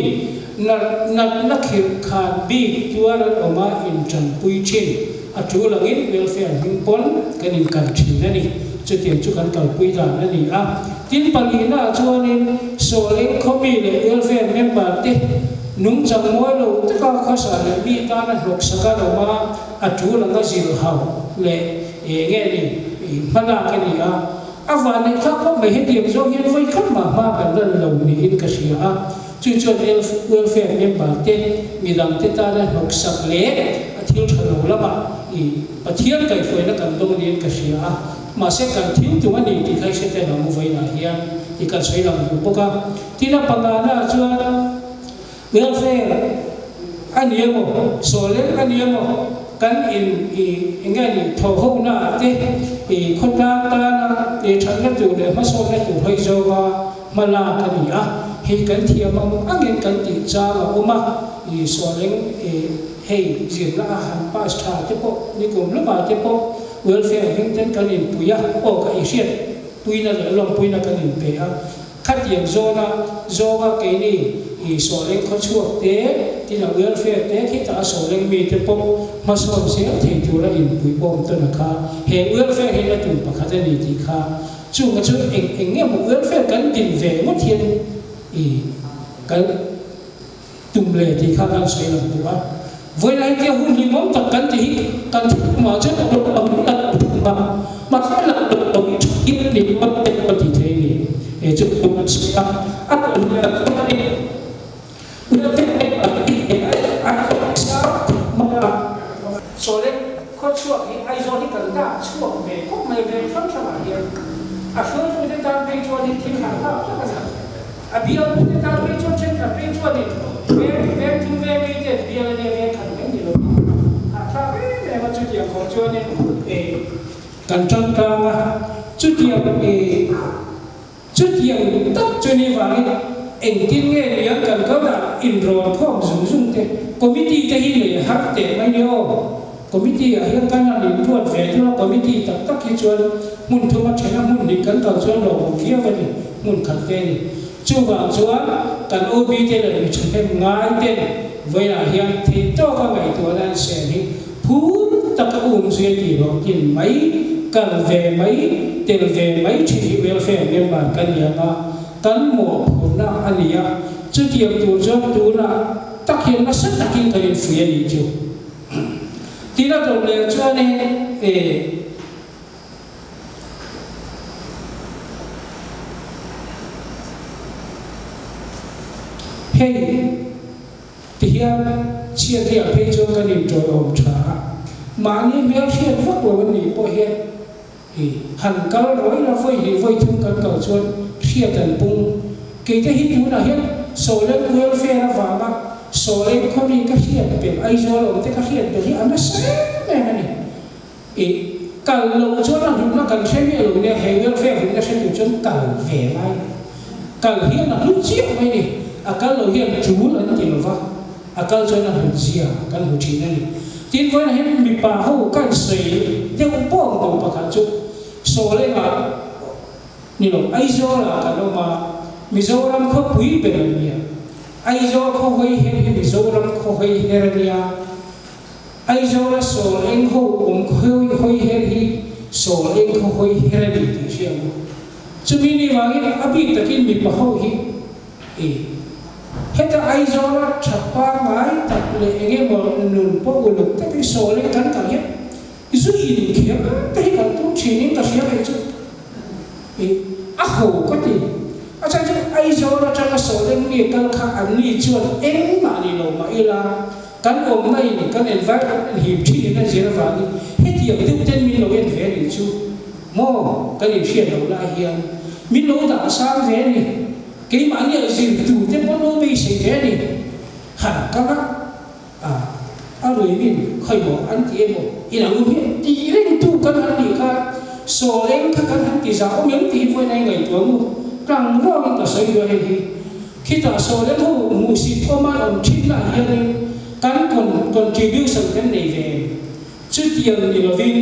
natna khirh khan bik tuar an awm a intanpui thin. A tul angin welfare hming pawn kan inkan thin a ni. Chutiang chu kan kalpui dan a ni a. Tin palihna ah chuanin Sawleng khawmi leh welfare member te nungchang mawi lo taka khawsa leh mi tana hnawksak a rawm a, a tul anga zilh hauh leh eng nge ni hmalak a ni a. A vanneih thlak khawp mai hetiang zawng hian vawi khat mah hma kan lan lo niin ka hria a. Chu chuan welfare member te midang te tana hnawksak leh a thil tha lo lamah i Pathian kaihhruaina kan dawng niin ka hria a. Mahse kan thil tum a ni tih kha i hre tel ang u vawiinah hian i kan sawi lang duh bawk a. Tin a pangana chuan welfare a ni emaw, sawleng a ni emaw kan in i eng nge ni thawhhona ah te i khawtlang tana i thatna tur leh hmasawnna tur hawi zawnga hma lak a ni a. Hei kan thiam ang angin kan tih chang a awm a, i sawleng i hei zirna a han pass tha te pawh nikum lamah te pawh welfare hming ten kan inpui a, aw ka i hriat puina leh lawmpuina kan inpe a. Khatiang zawna zawnga keini i sawhleng khawchhuak te, tina welfare te khitah a sawhleng mite pawh hmasawn zel thei tura inpui bawm tawn a kha he welfare hi la tum pakhat a ni tih kha chunga chu eng eng nge maw welfare kan din ve ngawt hian i kan tum leh tih kha kan sawi lang duh a. Vawiin ah hian hun hlimawm tak kan ti hi kan thupumah chuan a mahse la lo thin ni pawn te pawh ti thei a ni. He chu thu kan sawi a, a tum leh a tum a ni. Sawle khawchhuak hi Aizawl hi kan dak chhuak ve khawp mai veng hrang hrangah hian a hruaitute tan phei chuan hi thil han hlak tak a ni. A bialtute tan phei chuan thenkhat phei chuanin veng veng thum veng mi te an bial a nia veng khat mai ni lovin hahthlak em em a chutiang khawp chuanin kan tangkang a, chutiang chutiang tak chu ni vangin engtin nge niang kan kal dah inrawn khawm zung zung te committee te hi nei har teh mai ni aw. Committee ah hian kan han inruat ve dur a, committee tak tak hi chuan hmun thuma thena hmun hnih kan kal chuan lawmawm viau a ni, hmun khat te a ni. Chuvang chuan kan OB te leh mi thahnem ngai ten vawiinah hian theih tawka ngaihtuahna an sel hi phur taka um zui a tih loh tin mai, kal ve mai, tel ve mai thin hi welfare member kan ni ang a, kan mawhphurhna a ni a, chutiang tur chuan tunah tak hian nasa takin kan infuih a nih chu. Tin a dawt leh chuanin e Hei tihian chhiat hi a phei chuan kan inṭawihawm ṭha a, mahni hmelhriat vak lo an nih pawh hian I han kal ruai la vawi hnih vawi thum kan kal chuan hriat an pung. Keite hi tunah hian Sawleng welfare avanga Sawleng khawmi ka hriat belh Aizawl awm te ka hriat belh hi a nasa em em a ni. I kal loh chuan a hlutna kan hre miah lo nia, he welfare hlutna hre tur chuan kal ve lai. Kal hian a hlut chiah mai ni. A kal loh hian tul an ti lova. A kal chuan a hlut zia kan hmu thin a ni. Tin, vawiinah hian mipa ho kan sawi deuh pawng duh pakhat chu Sawlengah ni lo, Aizawlah kan awm a, Mizoram khawpui ber an nia. Aizawl khaw hawi her hi Mizoram khaw hawi her a nia. Aizawla Sawleng ho awm khaw hawi her hi Sawleng khaw hawi her a ni tih hria ang u. Chumi ni vangin a bik takin mipa ho hi I heta Aizawla tha pangngai tak leh eng emaw nun pawh uluk takin sawlin kan kal hian zu in kher te hi kan tum thinin ka hria kei chu I a ho ka ti. A chhan chu Aizawl atanga sawlin mi kal kha an ni chuan engmah ni lo mah ila kan awmna in kan environment him thinin a zir avangin hetiang deuh ten min lo en ve a nih chu maw kan inhriat loh lai hian min lo dah sang ve a ni. Keimahni a zirtu te pawn lo beisei ve a ni. Han kal a, a a ruimin khawi maw an ti emaw in ang hian tih rengtu kan han nih kha sawl eng kha kan han ti zah awm em tih hi vawiin a ingaihtuah ang u. Tlang ruangin ka sawi duh a hei hi. Khitah sawl eng ho hmuhsit awm an awm thin lah hianin kan contribution kan nei ve em? Chutiang ni lovin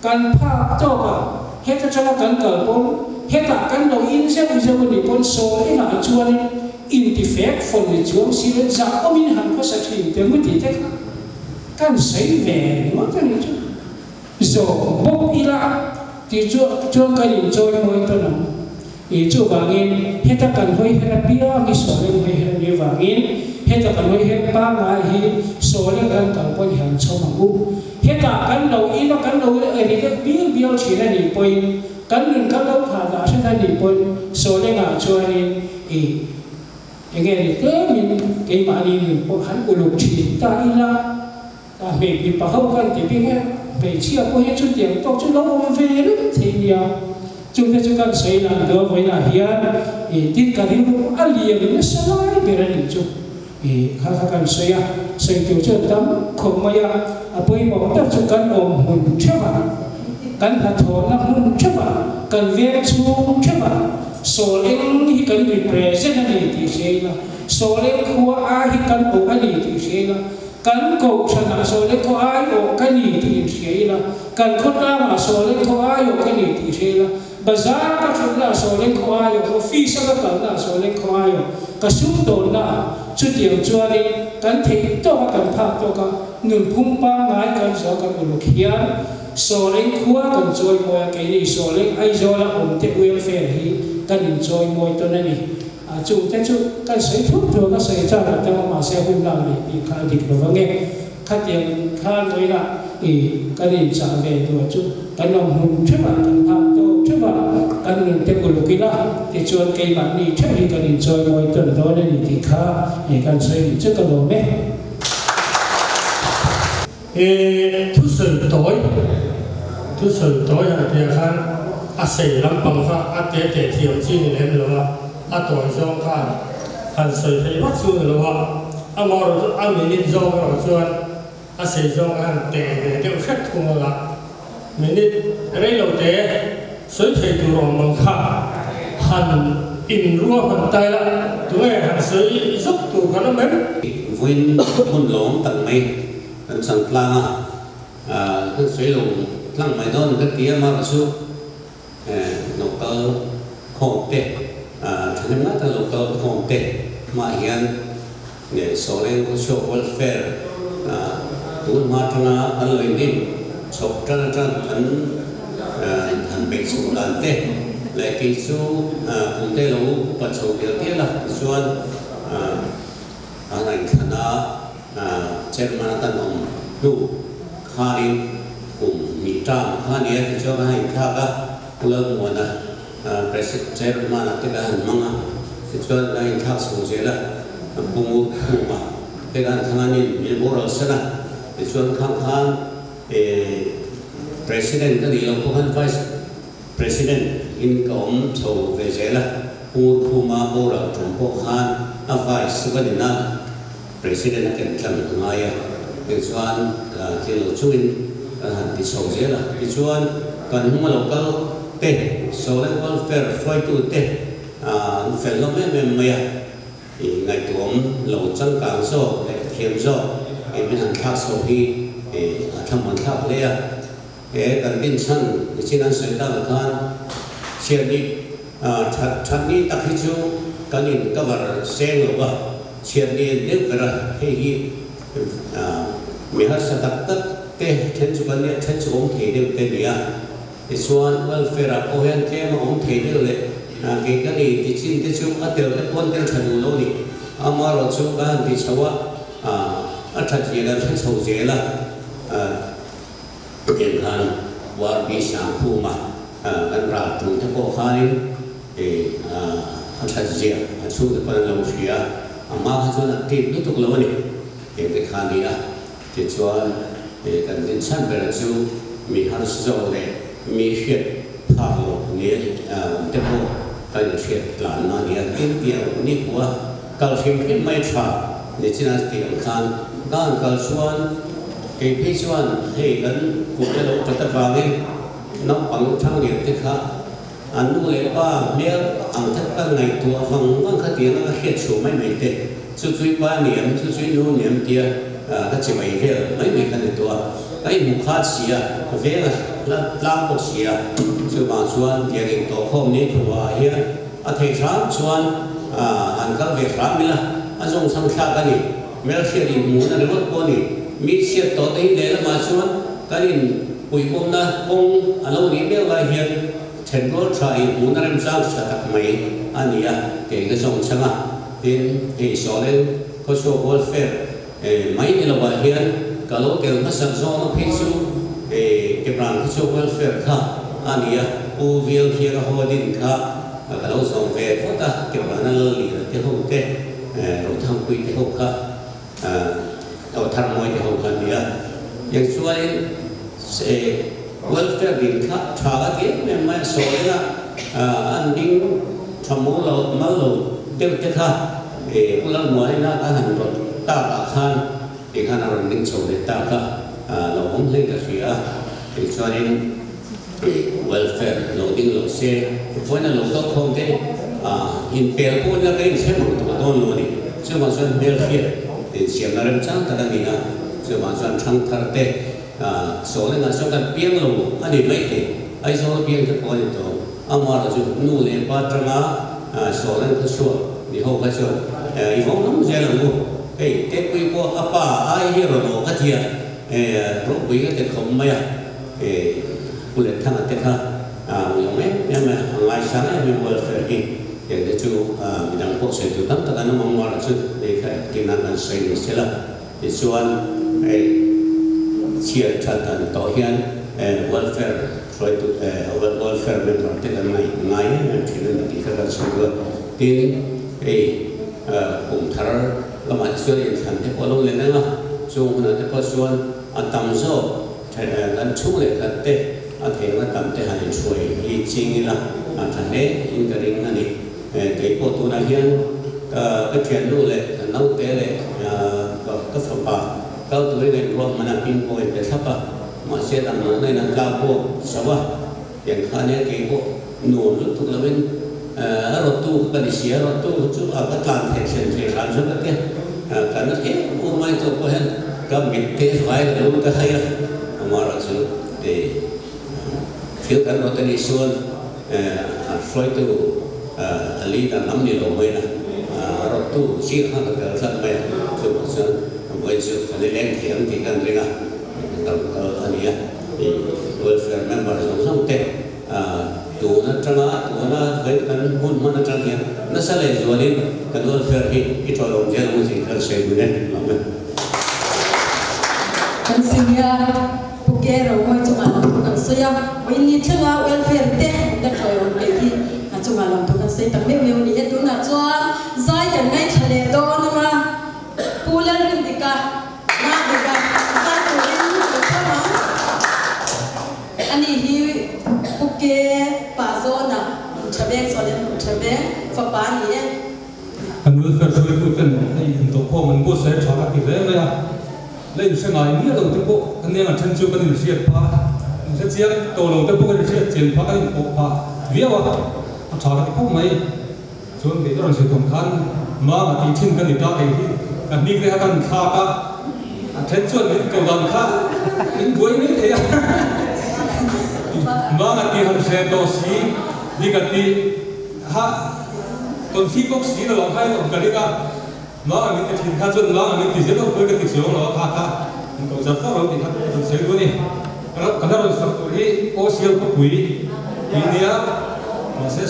Kan phak tawk a, heta tanga kan kal pawn, hetah kan lo in zeuh zeuh a nih pawn sawl engah chuanin inti fek fawn ni chuang si leh zah awmin han khawsa thin te ngu tih te kha kan sawi ve ringawt a nih chu. Zawm bawk ila tih chu chuan kan inchawi mawi tawn ang. I chuvangin heta kan hawi her apiang hi sawl eng hawi her a nih avangin heta kan hawi her pangngai hi sawl eng kan kal pawn hi han chhawm ang u. Hetah kan lo in a kan lo ri deuh bial bial thin a nih pawhin kan nun kan lo phah dah hret a nih pawhin sawl engah chuanin i. Enge ni tlemin keimahni nun pawh han uluk thin ta ila, a hmei mipa ho kan ti bik e, hmeichhia pawh hi chutiang tawk chu lo awm ve reng thei nia. Chungte chu kan sawi lang deuh a vawiinah hian ih tin ka rilru a lian nasa lai ber a nih chu ih kha kha kan sawi a, sawi tur chuan tam khawp mai a, a pawimawh ber chu kan awm hmun theuh a, kan hnathawhna hmun theuh a, kan veng chhung theuh a, Sawl eng hi kan represent a ni tih hria ila, sawl eng khua ai hi kan awh a ni tih hria ila, kan kohhranah sawl eng khaw ai awh ka ni tih inhria ila, kan khawtlangah sawl eng khaw ai awh ka ni tih hria ila, bazar ka thutnaah sawl eng khaw ai awh, office a ka kalnaah sawl eng khaw ai awh, ka sumdawnnaah chutiang chuanin kan theih tawka kan phak tawka nunphung pangngai kan zawh kan uluk hian, Sawleng khua kan chawi mawi a, keini Sawleng Aizawla awmte welfare hi kan inchawi mawi tawn a ni. A chungte chu kan sawi thut thu a, ka sawi chak a tang a, mahse hun lak leh tih kha a dik lo vang e. Khatiang khan vawiinah i kan inchah ve duh chu kan awm hmun theuh ah, kan phak tawk theuh ah kan nunte uluk ila, tichuan keimahni theuh hi kan inchawi mawi tawn dawn a ni tih kha i kan sawi duh chu ka lawm e. He thusawi tawi, thusawi tawi han piah khan a sei lampang kha a te teh thiam chi ni lem lo a, a tawi zawng khan han sawi thei vak chu ni lo a, amaherawh chu a minute zawng erawh chuan a sei zawng a han teh ve deuh hret thung ang a, minute rei lo te sawi thei tur awm ang kha han inruahman ta ila tunge han sawi zawk tur kan awm em? Vawiin hmun lawm tak mai kan chang tlang a, kan sawi lo tlang mai dawn ka ti a, mah chu local khawm te, thahnem ngai taka local khawm te hmaah hian Sawleng Khawchhuak Welfare tun hma atanga kan lo inrin chhawk tan atang kan han beih chhoh dan te leh kei chu kum te lo upat chho tial tial a, tichuan an inthlan a chairman atan awm hnu khanin kum hnih term kha a ni a, tichuan kan han inthlak a, Pu Lalmuana President chairman ah te ka han hmang a, tichuan ka inthlak chho zel a, Pu Ngurkhuma te ka han thlang a nin min boral san a, tichuan khang khan President ka nih loh pawh khan Vice President in ka awm chho ve zel a, Pu Ngurkhuma boral tum pawh khan a Vice chu ka nin a, President a ken tlang a ngai a, tichuan thil lo chungin kan han ti chho zel a, tichuan kan hnung a lo kal te, Sawleng Welfare hruaitu te an fel hlawm em em mai a, i ngaihtuahawm lo changkang zawk leh thiam zawk i min han thlak chho hi a thlamuan thlak hle a, he kan dinchhan nichin an sawi tak ang khan chhiatni that thatni tak hi chu kan in cover seng lo va, chhiatni an deuh ber a, hei hi mi harsa tak tak te then chu kan nia then chu awm thei deuh te a ni a, tichuan welfare ah pawh hian tlem a awm thei deuh leh kei ka ni ti chin te chu a tel te pawn tel tha duh lo a ni, amaherawh chu ka han ti chho a, a that zia kan hre chho zel a. Hetiang khan War B Sangkhuma kan ral tul te pawh khanin a that zia a chhungte pawn an lo hria a, a hma kha chuan a tip lutuk lo a ni. Heng te kha a ni a, tichuan kan din chhan berah chu mi harsa zawk leh mi hriat phak loh ni awm te pawh kan inhriat tlanna a ni a, tin tiang nikhua kal hrim hrim mai tha ni chin a tih ang khan dan kal chuan kei phei chuan hei kan kum te lo pat avangin naupang thanglian te kha an nu leh pa hmel ang khat ka ngaihtuah vang vang kha tiang a ka hriat chhuah mai mai te chu chui pa niam chu chui nu niam tia ka chi mai vel mai mai kha ni tawh a ka inhmu khat si a veng a hla tlang bawk si a chuvang chuan tiang intawh khawm ni thuah hian A thei hram chuan han kal ve hram ila, a zawng chhang thlak a ni. Hmelhriat inhmuhna ringawt pawh a ni. Mi chhiat tawh te hi lehlamah chuan kan inpuihbawmna kawng a lo nih mek lai hian thenrual tha inhmuhna remchang tha tak mai a ni a, kei ka zawng chhang a. Tin, hei Sawleng Khawchhuak Welfare mai ni lovah hian ka lo tel hmasak zawkna phei chu Kepran Khawchhuak Welfare kha a ni a, Pu Vial Thianga Hoadin kha ka lo zawm ve phawt a, Keprana Lalliana te ho te. Rothangpui te ho kha Tawtharmawi te ho kha an ni a. Tiang chuanin welfare din kha tha ka ti em em mai a, sawi a an ding tha mo lo mal lo deuh te kha Pu Lalmuanina ka han rawt tak ah khan tikhan a rawn ding chho leh tak a, lo awm hle ka hria a. Tichuanin welfare lo ding lo se, vawiin a lo kal khawm te inpel pawh ila ka inhre mang tawh dawn lo a ni. Chuvang chuan hmelhriat insiamna remchang tak a ni a, chuvang chuan thangthar te sawlengah chuan kan piang lo a ni maithei. Aizawl piang te pawh a ni tawh. Amara chu nu leh pa tanga sawleng kha chhuak ni ho kha chuan i vawng lam zel ang u. Hei Tepui pawh a pa ai hi rawn awh ka tia. Ropui ka ti khawp mai a, Pu Letthanga te kha uiawm em em a, a ngaisang em em welfare hi, heng te chu midang pawh sawi tur tam tak an awm ang mara chu hei kha engtin nan kan sawi ni sela, tichuan hei chhiar that an tawh hian welfare hruaitu welfare member te kan ngaih ngai em em thin a ni tih kha kan sawi duh a, tin hei kum thar Lamah te chuan inthlan te pawh a lo let reng a, chung hunah te pawh chuan a tam zawk kan chhung leh khat te a theih anga tam te han inhruai hi ching ila a tha hle in ka ring a ni. Kei pawh tunah hian ka thiannu leh ka naute leh ka fapa kal turin a inruahman a, pin pawh a inpe thlap a, mahse damlohna in an tlak bawk chauh a. Tiang kha nia kei pawh nuam lutuk lovin a rawttu kha ka ni si a, rawttu kha chu a ka tlan theih thlen thei hram zawk a tia, ka na em u mai tawh pawh hian ka mit te vai ka lung ka hai a, amaherawh chu thil kan rawt a nih chuan a hruaitu a leader lam ni lo mai a, a rawttu zir kha ka tel tlat mai a, chuvang chuan vawiin chu kan i leng thei ang tih kan ring a, kan kal a ni a. Welfare member zawng zawng te tun atanga tuna vawi kan hun hman atang hian nasa leh zualin kan welfare hi i tawlawm zel ang tih kan sawi dun e. Lawm e. Kan senior Pu Ke Romawi chungah lam thu kan sawi a, vawiin thlenga welfare te an la tawlawm peih hi a chungah lam thu kan sawi tak meuh meuh a ni e. Tunah chuan zai kan ngaithla leh dawn anga Pu Lalrindika Madika zai turin ka chhawm ang. Ani hi Pu Ke Pa Zawna Hmuhtha Veng Sawleng Hmuhtha Veng fapa a ni e. Kan welfare hruaitu ten hei intawhkhawm an buatsaih tha ka ti hle mai a, la inhre ngai miah lo te pawh kan eng a then chu kan inhriat phah a, inhre chiang tawh lo te pawh kan inhriat chian phah kan inpawh phah viau a, a tha ka ti khawp mai. Chuan kei ka rawn sawi tawng khan Mama tih thin ka ni ta kei hi ka hming te kha kan thlak a, a then chuan min ko dan kha min buai mai thei a, Mama tih han hre tawh si ni ka ti ha tawn fik bawk si lo ang kha in awm ka ring a, Mama min ti thin kha chuan Mama min ti zel lo pawhin ka ti chuang lo a kha kha min ko zar zar lo tih kha ka rawn sawi duh a ni. Ka la rawn sak tur hi Osial khawpui tih nia mahse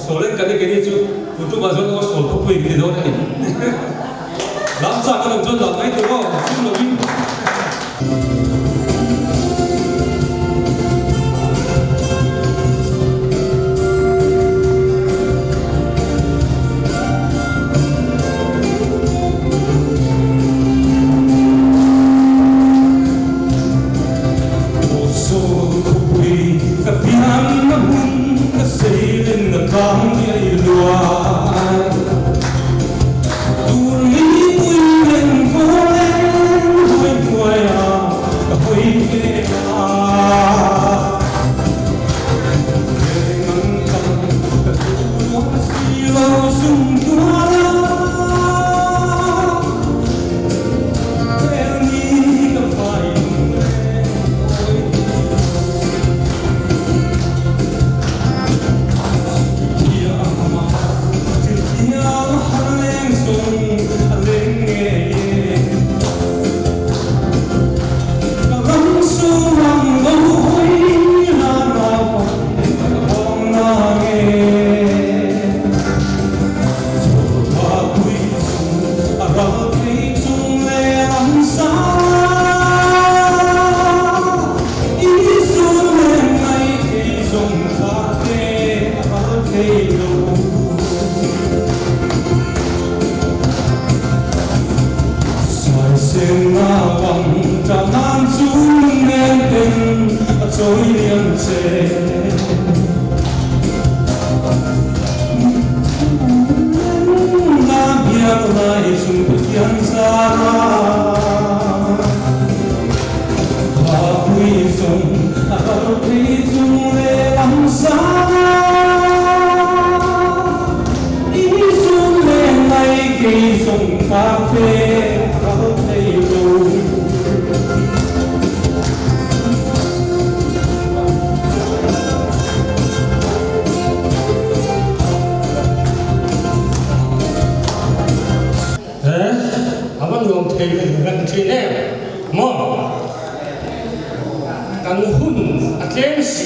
Sawlen kan i keni chu tun tumah chuan Oswald khawpui kan ni dawn a ni. Lam chak a awm chuan lam mai tur aw, chhung lovin.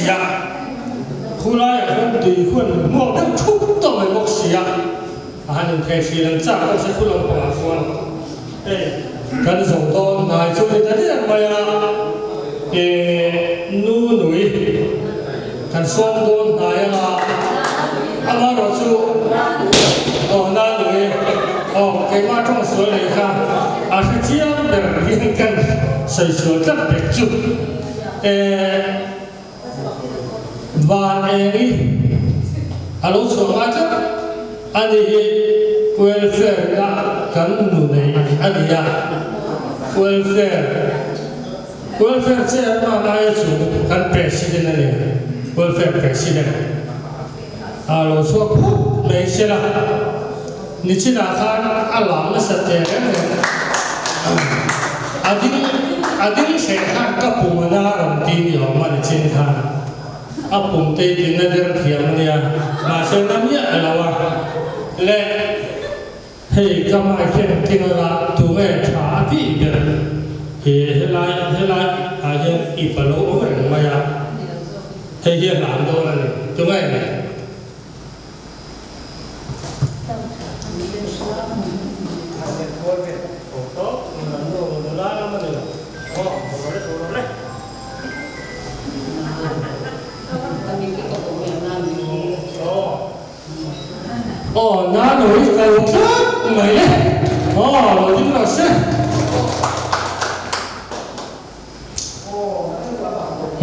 si a, khulaiah khuan tui khuan hmuak deuh thup tawh mai bawk si a, a han inthei hrilh ang chak bawk si khu lampangah khuan hei kan zo dawn hnai chu ni ta diak mai a, eh nu nui kan sawm dawn hnai anga amaherawh chu aw na nui aw keimah tawng sual leh kha a hre chiang ber hian kan sawi sual tlat bek chu eh van eng i a lo chhuah ngai tlat a ni hi welfare na kan nu nei a ni a welfare Welfare chairman aia chu kan president a ni a, welfare president a lo chhuak phut mai sela, nichinah khan a lam nasa teh reng reng a ding a ding hreh khan ka pum a na rawn ti ni awm a nichin khan a pum te i na der thiam a nia mahse na miah lo a le. Hei ka hmai khen tling anga tunge tha a tih ber he helai helai ah hian i pa lo awm reng mai a, hei hi a hlan dawn a ni tunge ni? Aw na noi ko tlat mai e aw lo ding rawh se.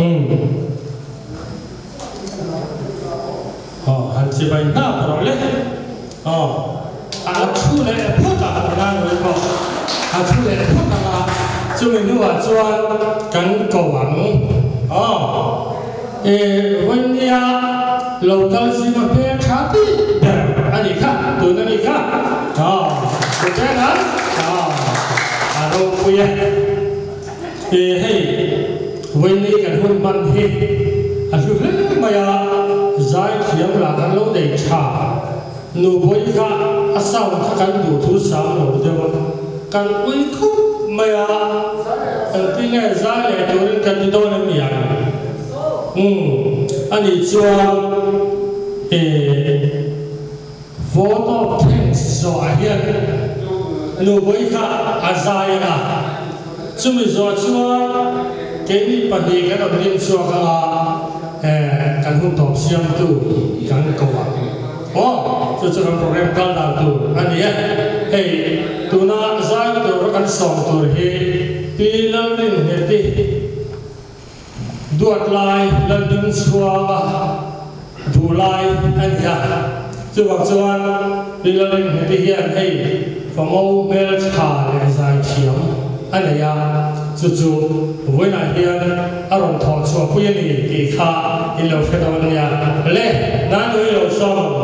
Umm aw han chi bai hnap rawh le aw a thu leh phawt a na noi pawh a thu leh phawt anga chumi hnuah chuan kan ko ang aw. E Vawimnia lo kal zinga hmel tha tih ber a nih kha, tun a nih kha. Aw, Huteng a, aw, a ropui e. E hei, Vawimni kan hun hman hi a hlu hle mai a, zaithiam lah kan lo nei tha. Nubawi kha a sound kha kan duh thu sang lo deuh a, kan ui khup mai a, engtin nge zai leh turin kan ti dawn em ni ang? Umm, anih chuan eh vote of thanks zawhah hian Nubawi kha a zai ang a, chumi zawh chuan keini pahnih kan rawn lim chhuak ang a, eh kan hun tawp siamtu kan ko ang. Aw, chu chu kan program kal dan tur a ni e. Hei, tuna zai tur kan sawm tur hi Pi Lalringheti duat lai Lalding chhuanga duh lai a ni a. Chuvang chuan Pi Lalringheti hian hei famo hmel tha leh zai thiam a nei a, chu chu vawiinah hian a rawn thawh chhuah pui a ni tih kha in lo hre dawn nia. Le, Nanui lo sawm ang.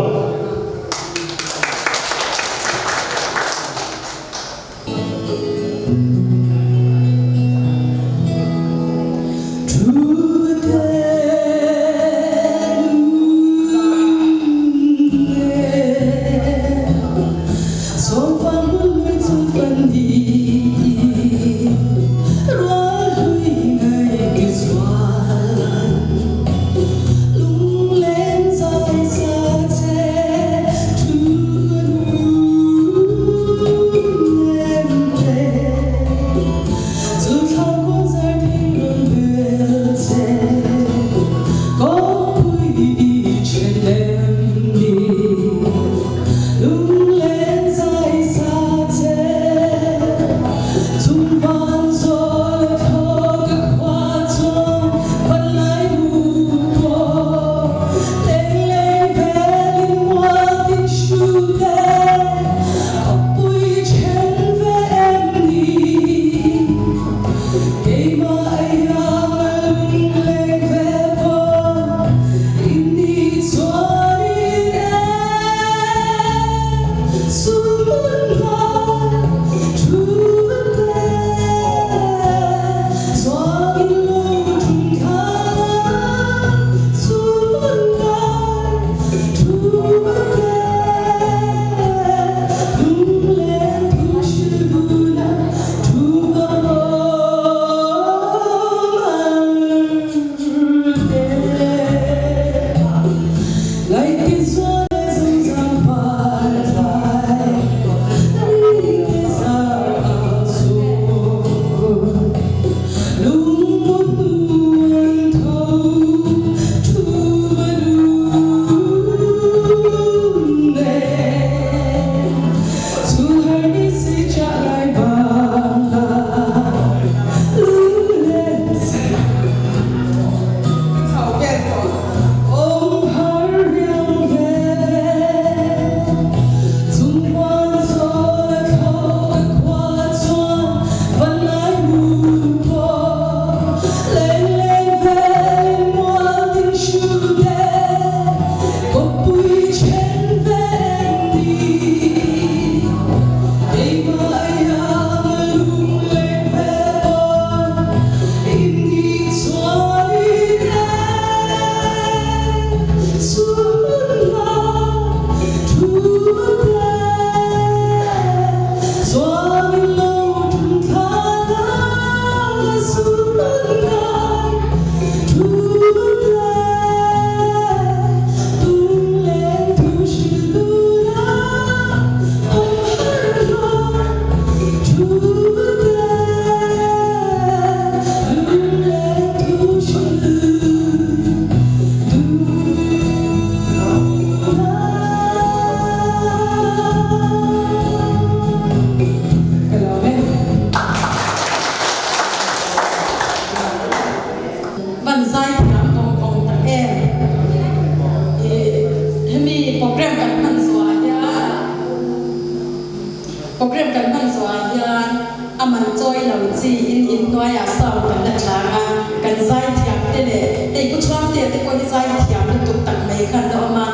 Sound kan la tlang a, kan zaithiam te leh hei Pu Chhuangtea te pawh hi zaithiam lutuk tak mai kha an la awm a,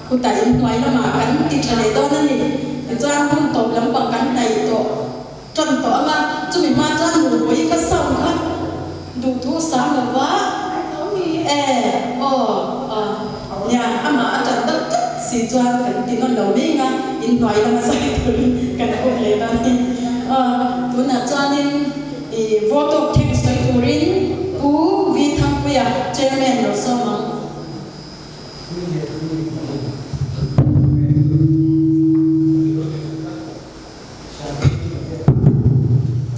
khutah inhnuai lamah kan ti tha leh dawn a ni. Tichuan hun tawp lampang kan hnaih tawh tan tawh ang a, chumi hma chuan Nupui ka sound kha duhthu sang lo va, e aw nia amah a tan deuh tlat si chuan kan ti nawn lo mai ang a, inhnuai lama zai turin kan awm leh dawn a ni. Tunah chuanin i vote of thanks sawi turin Pu V Thangpuia Chairman lo sawm ang.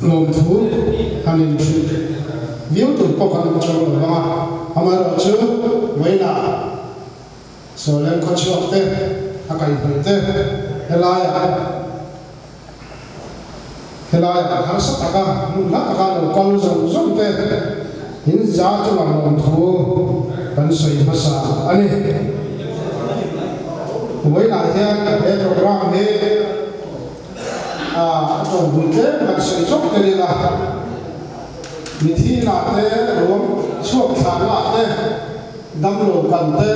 Lawmthu han inhrilh viau tur pawh kan awm chuang lo vang a, amaherawhchu vawiinah Sawleng khawchhuak te, a kaihhnawih te helaiah helaiah harsa taka hmun hla taka lo kal zawng zawng te in za chungah lawmthu kan sawi hmasa a ni. Vawiinah hian he programme hi a tawng bul tlem kan sawi chawp tel ila, mithinah te, ruam chhuak thlahnaah te, damlo kan te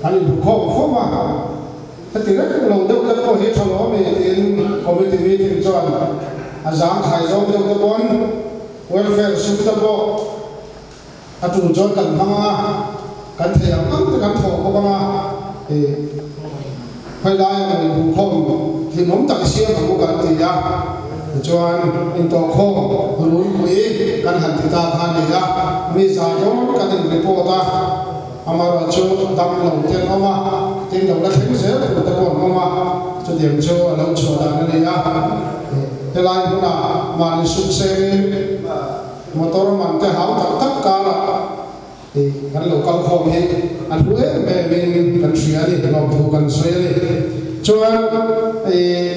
an inhmukhawm fo a, heti reng lo deuh te pawh hi tha lo a mi tiin committee meeting chuan a zangkhai zawng deuh te pawn welfare sum te pawh A tul chuan kan hmang ang a, kan thei ang ang te kan thawh bawk ang a, ih khawi laia maw inhmuhkhawm hlimawm tak i siam ang u kan ti a, tichuan intawhkhawm runpui kan han ti ta kha a ni a, mi za dawn kan in report a, amaherawh chu dam lo te an awm a, tin lo la thleng zel tur te pawh an awm a, chutiang chu a lo chhuah dan a ni a, ih helai hmunah mahni sum sengin. Motor man te hau tak tak karah ih kan lo kal khawm hi a hlu em em in kan hria a ni, lawmthu kan sawi a ni. Chuan ih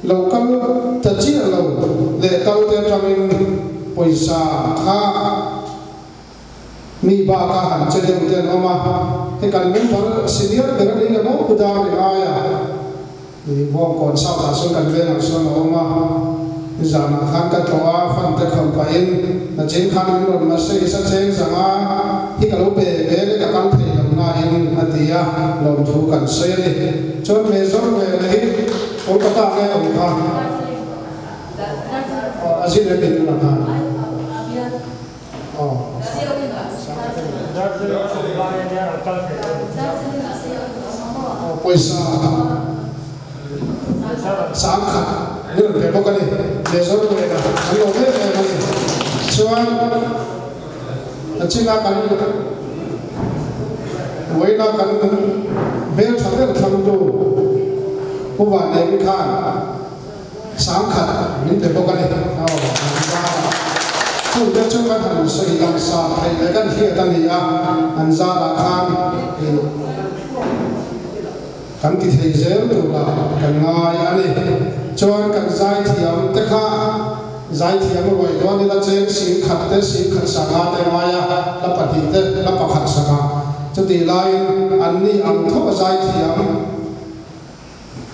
lo kal ta chiah lo leh kal te atangin pawisa kha mi baka han che deuh te an awm a, hei kan member senior ber a ni lo maw Pu Dar Ringaia. I Bawngkawn South ah sawn kan vengah sawn a awm a, nizanah khan ka tlawh a, fan te khawn pahin nachin khan min rawn message a cheng zang a, hi ka lo pe ve le ka kal thei lo nain a ti a, lawmthu kan sawi a ni. Chuan Major Vena hi Kolkata nge awm kha? Aw a zin em ni tunah khan? Aw. Aw pawisa sangkhat min rawn pe bawk a ni. Major Vena an lawm em em a ni. Chuan a china kan vawiina kan hmeltha ber thlangtu Pu Vanneimi khan Sangkhat min pe bawk a ni. Aw, an zar a. Chungte chu kan han sawi lang sa theih leh kan hriat a ni a, an zarah khan ih kan ti thei zel turah kan ngai a ni. Chuan kan zaithiam te kha zaithiam ruai dawn ila cheng singkhat te singkhat sangha te ngai a, la pahnih te la pakhat sangha. Chutih laiin anni ang tho a zaithiam.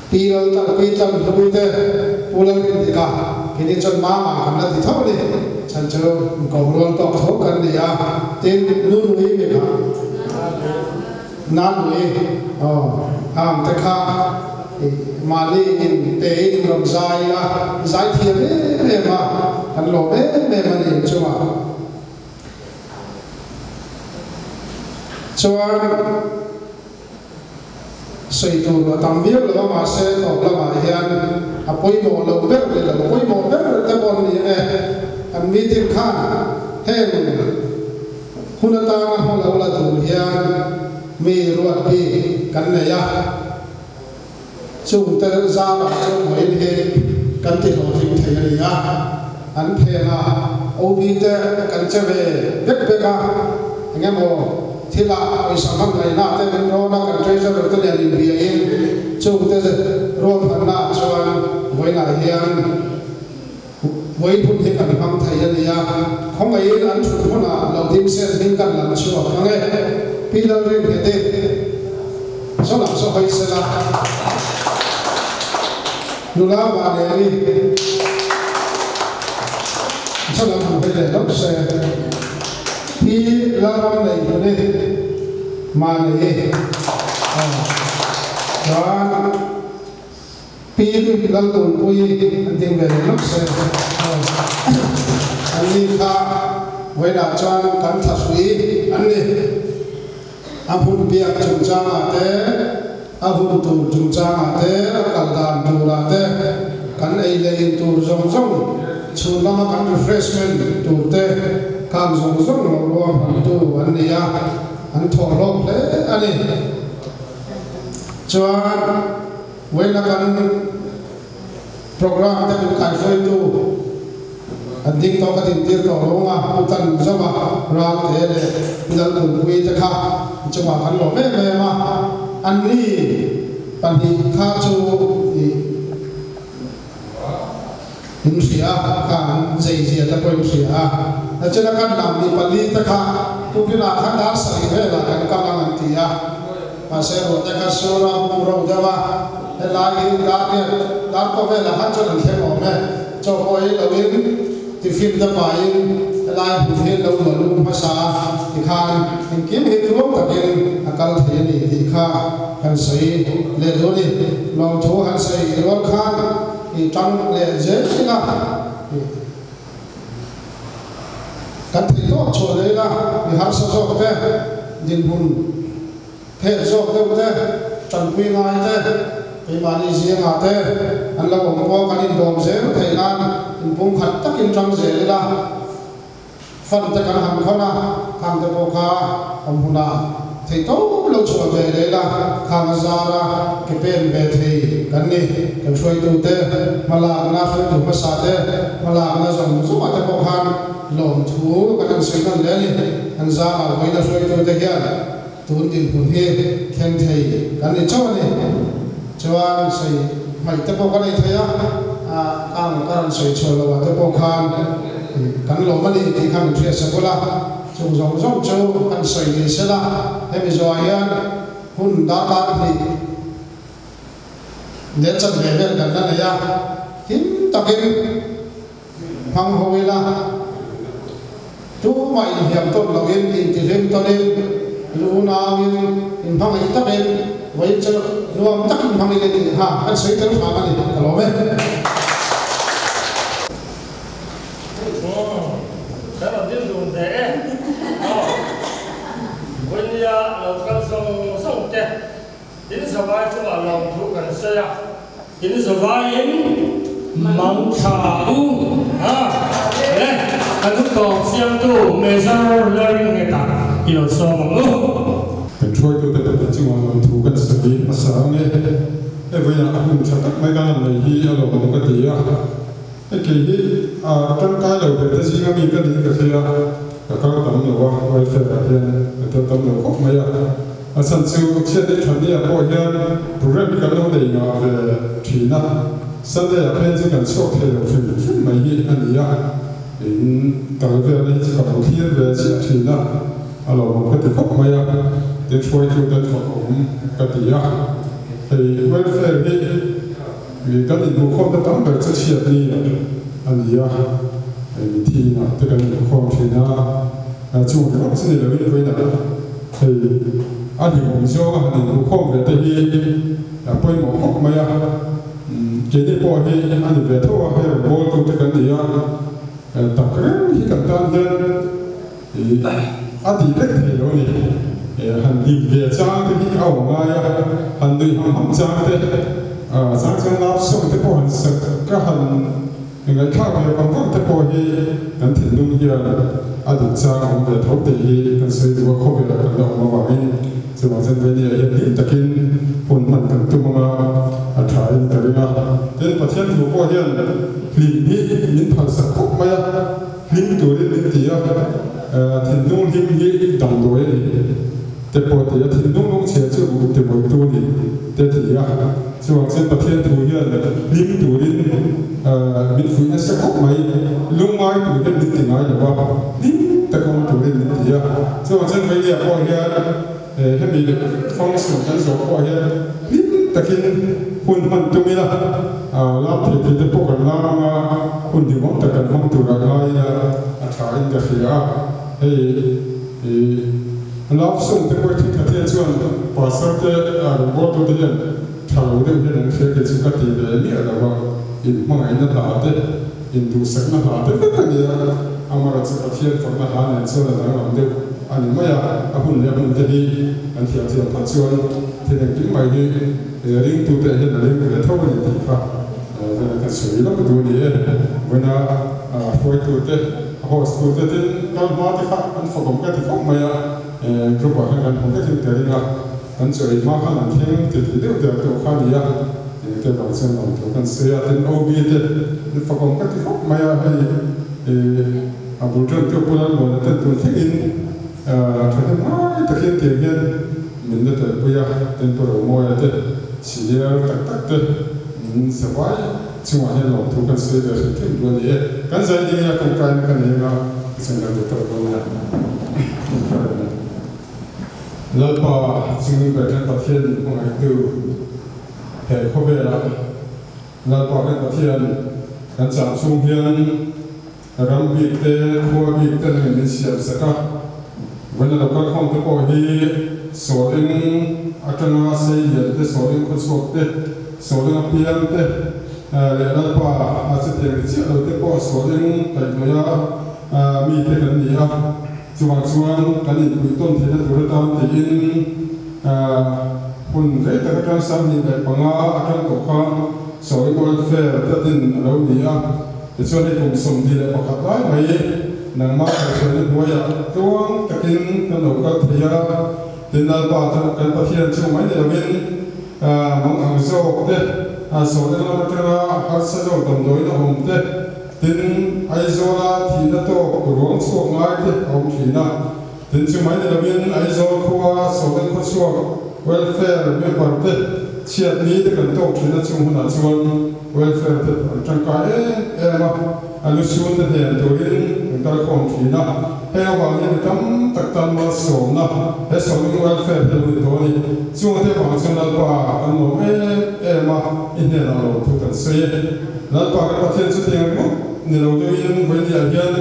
Pi Lal Tlan, Pi Tlan Hlui te, Pu Lal Rindika, keini chuan Mama kan la ti tho a ni. Chhan chu inkawm rual tawk tho kan ni a, tin Nu Nui mi kha, Na Nui, aw, hang te kha i mahni in pe in in rawn zai a, zai thiam em em a, kan lawm em em a ni inchungah. Chuan. Sawi tur a tam viau lo a, mahse tawp lamah hian a pawimawh lo ber leh lo pawimawh ber te pawh an ni e. Kan meeting khan heng hun atana hma lo la tur hian mi ruat bik kan nei a, chung te zarah chuan vawiin hi kan ti hlawhtling thei a ni a, an phenah OB te kan che ve vek vek a, engemaw. Thilah pawisa hman ngaihna te min rawn a, kan treasurer te nen inbiain chungte rualphanna ah chuan vawiinah hian vawiin hun hi kan hmang thei a nia. Khawngaihin an thut hunah lo ding sen hming kan lam chhuak ang e. Pi Lalringheti saw lam saw hawi sela. Nula Vaneli. Chuan han hawi leh hlauh se, Pi Lalram nei hmun i mahni chuan Pi Laltunpui an ding ve leh hlauh se. An ni kha vawiinah chuan kan thlahrui an ni. A hmun biak chungchangah te, a hun tur chungchangah te, a kal dan turah te, kan ei leh in tur zawng zawng, chhun lama kan refreshment tur te khang zawng zawng lo ruahmantu an ni a, an thawh hlawk hle a ni. Chuan, vawiina kan Program te min kaihruaitu an ding tawh ka dintir tawh lo anga Pu Tan Zova Ralte leh Pu Lalpunpuii te kha i chungah kan lawm em em a, anni pahnih kha chu i in hria a, kha an zeizia te pawh in hria a, nachina kan lam ni pali te kha tukinah khan dar sarih velah kan kal ang an ti a. Mahse ruahte kha sur a hmung ro deuh a, helai hi dar riat dar pawh velah khan chuan an thleng awm e. Chaw pawh ei loin tiffin te pahin helai hmun hi lo luah lum hmasa a, tikhan engkim hi tluang takin a kal thei a ni tih kha kan sawi leh duh a ni. Lawmthu han sawi rual khan i tang leh zel ila. Kan theih tawk chhuah leh ila mi harsa zawk te, dinhmun phet zawk deuh te, tanpui ngai te, keimahni zingah te an lo awm pawh kan indawm zel theih nan inpumkhat takin tang zel ila, fund te kan han khawn a, khang te pawh kha awm hunah theih tawp lo chhuah ve leh ila, khang a zar a ke pen ve thei kan ni. Kan hruaitute hmalakna, hruaitu hmasa te hmalakna zawng zawngah te pawh khan lawmthu kan han sawi nawn leh a ni. An zarah vawiina hruaitute hian tun dinhmun hi thleng thei kan ni chauh a ni. Chuan sawi hmaih te pawh ka nei thei a, khang ka rawn sawi chhuah loh ah te pawh khan kan lawm a ni tih kha min hriat sak ula, chung zawng zawng chu kan sawi ni sela, hemi zawhah hian hun darkar hnih leh chanve vel kan la nei a, him takin hmang ho ila, tumah inhliam tawn loin, intihlim tawnin, lunauin, inhmangaih takin vawiin chu nuam takin hmang ila tih kha kan sawi tel hram a ni, ka lawm e. Kan rawn ding dun ve e. Aw, vawinia lo kal zawng zawng te. In zavai chungah lawmthu kan sawi a, in zavaiin mang tha u a le kan hu tawp siamtu Major Larry Ngeta i lo sawm ang u. Kan hruaitute pahnih chungah lawmthu kan sawi hmasa ang e. Hei vawiinah a hun tha tak mai kan han nei hi a lawmawm ka ti a. Hei kei hi a tangkai lo ve te zinga mi ka niin ka hria a, ka kal tam lo a, welfare ah hian ka tel tam lo khawp mai a. A chhan chu chhiatni thani ah pawh hian program hi kan lo nei ngah ve thin a, Sunday ah phei chu kan chhuak thei lo hrim hrim mai hi a ni a, in kal velna hi chu ka lo thlir ve chiah thin a, a lawmawm ka ti khawp mai a, tin hruaitu ten fakawm ka ti a, hei welfare hi kan inhmuhkhawmna tam ber chu chhiatni a ni a, hei mithi inah te kan inhmuhkhawm thin a. Chung ringawt chu ni loin vawiinah hei a hlimawm zawnga han inhmuhkhawm ve te hi a pawimawh khawp mai a. Keini pawh hi a ni ve tho a, hei rawn bawltu te kan ni a, tak reng hi kan tan hian a tih vek thei lo a ni. Han hlim ve chang te hi a awm ngai a, han nuih ham ham chang te, chang chuan love song te pawh han sak ka han Ngaihthlak ve vang vang te pawh hi kan thinlung hian a duh chang a awm ve tho tih hi kan sawi duh a, khawvelah kan la awm avangin chuvang chuan Venia hian hlim takin hun hman kan tum anga a tha in ka ring a. Tin, Pathian thu pawh hian hlim hi min phalsak khawp mai a, hlim turin min ti a, thinlung hlim hi damdawi a ni te pawh ti a, thinlung lungchhia chu ruh timawitu a ni te ti a. Chuvang chuan Pathian thu hian hlim turin min fuih nasa khawp mai, lungngai tur hian min ti ngai lo a, hlim tak awm turin min ti a. Chuvang chuan Vailia pawh hian hemi function kan zawh pawh hian hlim takin hun hman tum ila, lam thei thei te pawh kan lam anga hun hlimawm tak kan hmang turah ngai ila a tha in ka hria a. Hei love song te pawh hi thenkhat hian chuan pastor te rawngbawltu te hian tha lo deuh hian an hria kei chu ka ti ve miah lo a, inhmangaihna hla te, induhsakna hla te vek a nia, amaherawhchu Pathian fakna hla nen chuan a danglam deuh a ni mai a, a hun leh a hmun te hi kan thiam thiam phawt chuan thil engkim mai hi ringtute hian a ring ve tho a ni tih kha vena kan sawi lawk duh a ni e. Vawiina hruaitute, host tute tin kal hma te kha an fakawm ka ti khawp mai a, group ah khan kan hmu vekin ka ring a. Kan chaw ei hma khan an thleng ti tih deuh der tawh kha a ni a, engte vang chuan lawm thu kan sawi a, tin OB te an fakawm ka ti khawp mai a, hei ih a bul tantu Pu Lalmuana ten tun thlengin thahnem ngai takin tiang hian min la telpui a, tin Pu Romawia te senior tak tak te min zavai chungah hian lawm thu kan sawi ve hrim hrim duh a ni e, kan zai ding ila tawngtaina ka nei anga tichuan kan duh tawh dawn nia. Lalpa chungin ber kan Pathian min hmangaihtu he khawvelah Lalpa kan Pathian kan cham chhung hian ram bik te, khua bik te nangin min siam sak a. Vawiin lo kal khawm te pawh hi sawl eng atanga sei lian te, sawl eng khawchhuak te, sawl eng apiang te leh Lalpa a chutiang ni chiah lo te pawh sawl eng kaihhnawih a mi te kan ni a. Chuvang chuan kan inpuih tawn theihna tur atan tiin hun rei tak atang 25 atang tawh khan Sawi Welfare te din a lo ni a, tichuan hei kum 21 lai mai nangmah kaihhruaina hnuaiah tluang takin kan lo kal thei a, tin Lalpa chu kan Pathian chu mai ni lovin mang ang zawk te, sawi eng lam atanga harsa zawk damdawiin a awm te, Tin, Aizawla thihna tawk ruang chhuak ngai te a awm thin a. Tin, chu mai ni lovin Aizawl khua Sawleng khawchhuak welfare member te chhiat ni te kan tawk thin a, chung hunah chuan welfare te an tangkai em em a, a lu chhun te hnen turin an kal khawm thin a. Heng avang hian mi tam tak tan malsawmna he Sawleng welfare hi a lo ni tawh a ni. Chungte avang chuan Lalpa kan lawm em em a, i hnenah lawmthu kan sawi e. Lalpa kan Pathian chu tiang ringawt ni lo deuhin vawinia hian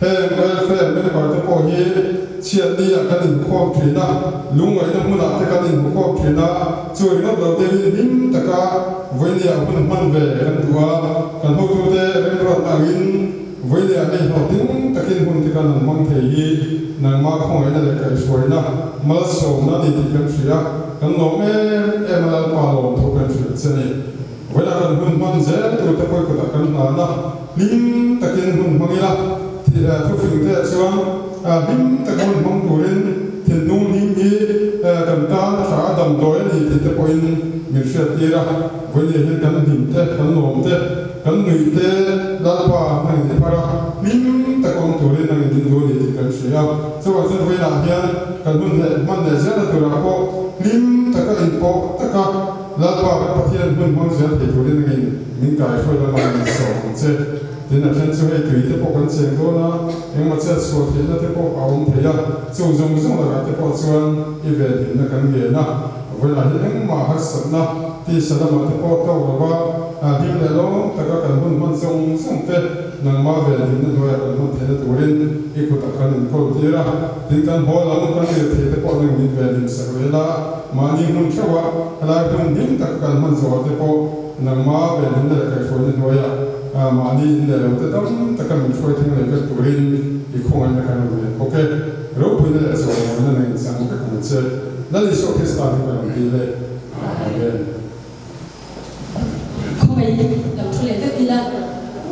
heng welfare member te pawh hi chhiatni ah kan inhmukhawm thin a, lungngaihna hmunah te kan inhmukhawm thin a, chu ringawt lo deuhin hlim taka vawinia hun hman ve kan duh a, kan hotute remruatna angin vawinia hei hlawhtling takin hun te kan han hmang thei hi nangmah khawngaihna leh kaihhruaina malsawmna ni tih kan hria, kan lawm em em a Lalpa lawmthu kan hrilh che ni. Vawiin kan hun hman zel tur te pawh kutah kan hlan a, hlim takin hun hmang ila, thufing te ah chuan hlim taka hun hmang turin thinlung hlim hi kan tan a tha a damdawi a ni tih te pawhin min hriat tir a, vawiin hian kan hlim te, kan lawm te, kan nuih te Lalpa hmangin i phar a, hlim taka awm turin nangin min duh a ni tih kan hria a, chuvang chuan vawiinah hian kan hun leh hman leh zelna turah pawh hlim taka inpawh taka Lalpa kan Pathian hmun hmang zel thei turin angin min kaihruai lama min sawm ang che. Tin a then chu hei tui te pawh kan cheng dawn a, engmaw chet chhuah theihna te pawh a awm thei a, chung zawng zawng lakah te pawh chuan i venhimna kan ngen a, vawilah hian engmah harsatna tisa lamah te pawh tawk lova hlim leh lawm taka kan hun hman zawng zawng te nangmah venhimna hnuaiah kan hman theihna turin i kutah kan inkawl tir a, tin kan haw lam kan lir thei te pawh nang min venhim sak leh la. Mahni hmun theuh a, helai hmun hlim taka kan hman zawh te pawh nangma venhimna leh kaihhruaina hnuaiah mahni in leh lo te tam taka min hruai thleng leh vek turin i khawngaihna kan rawn nei bawk e. Ropuina leh chawimawina nang inchang vek ang che. Lal Isua Krista hi ka rawn dil e.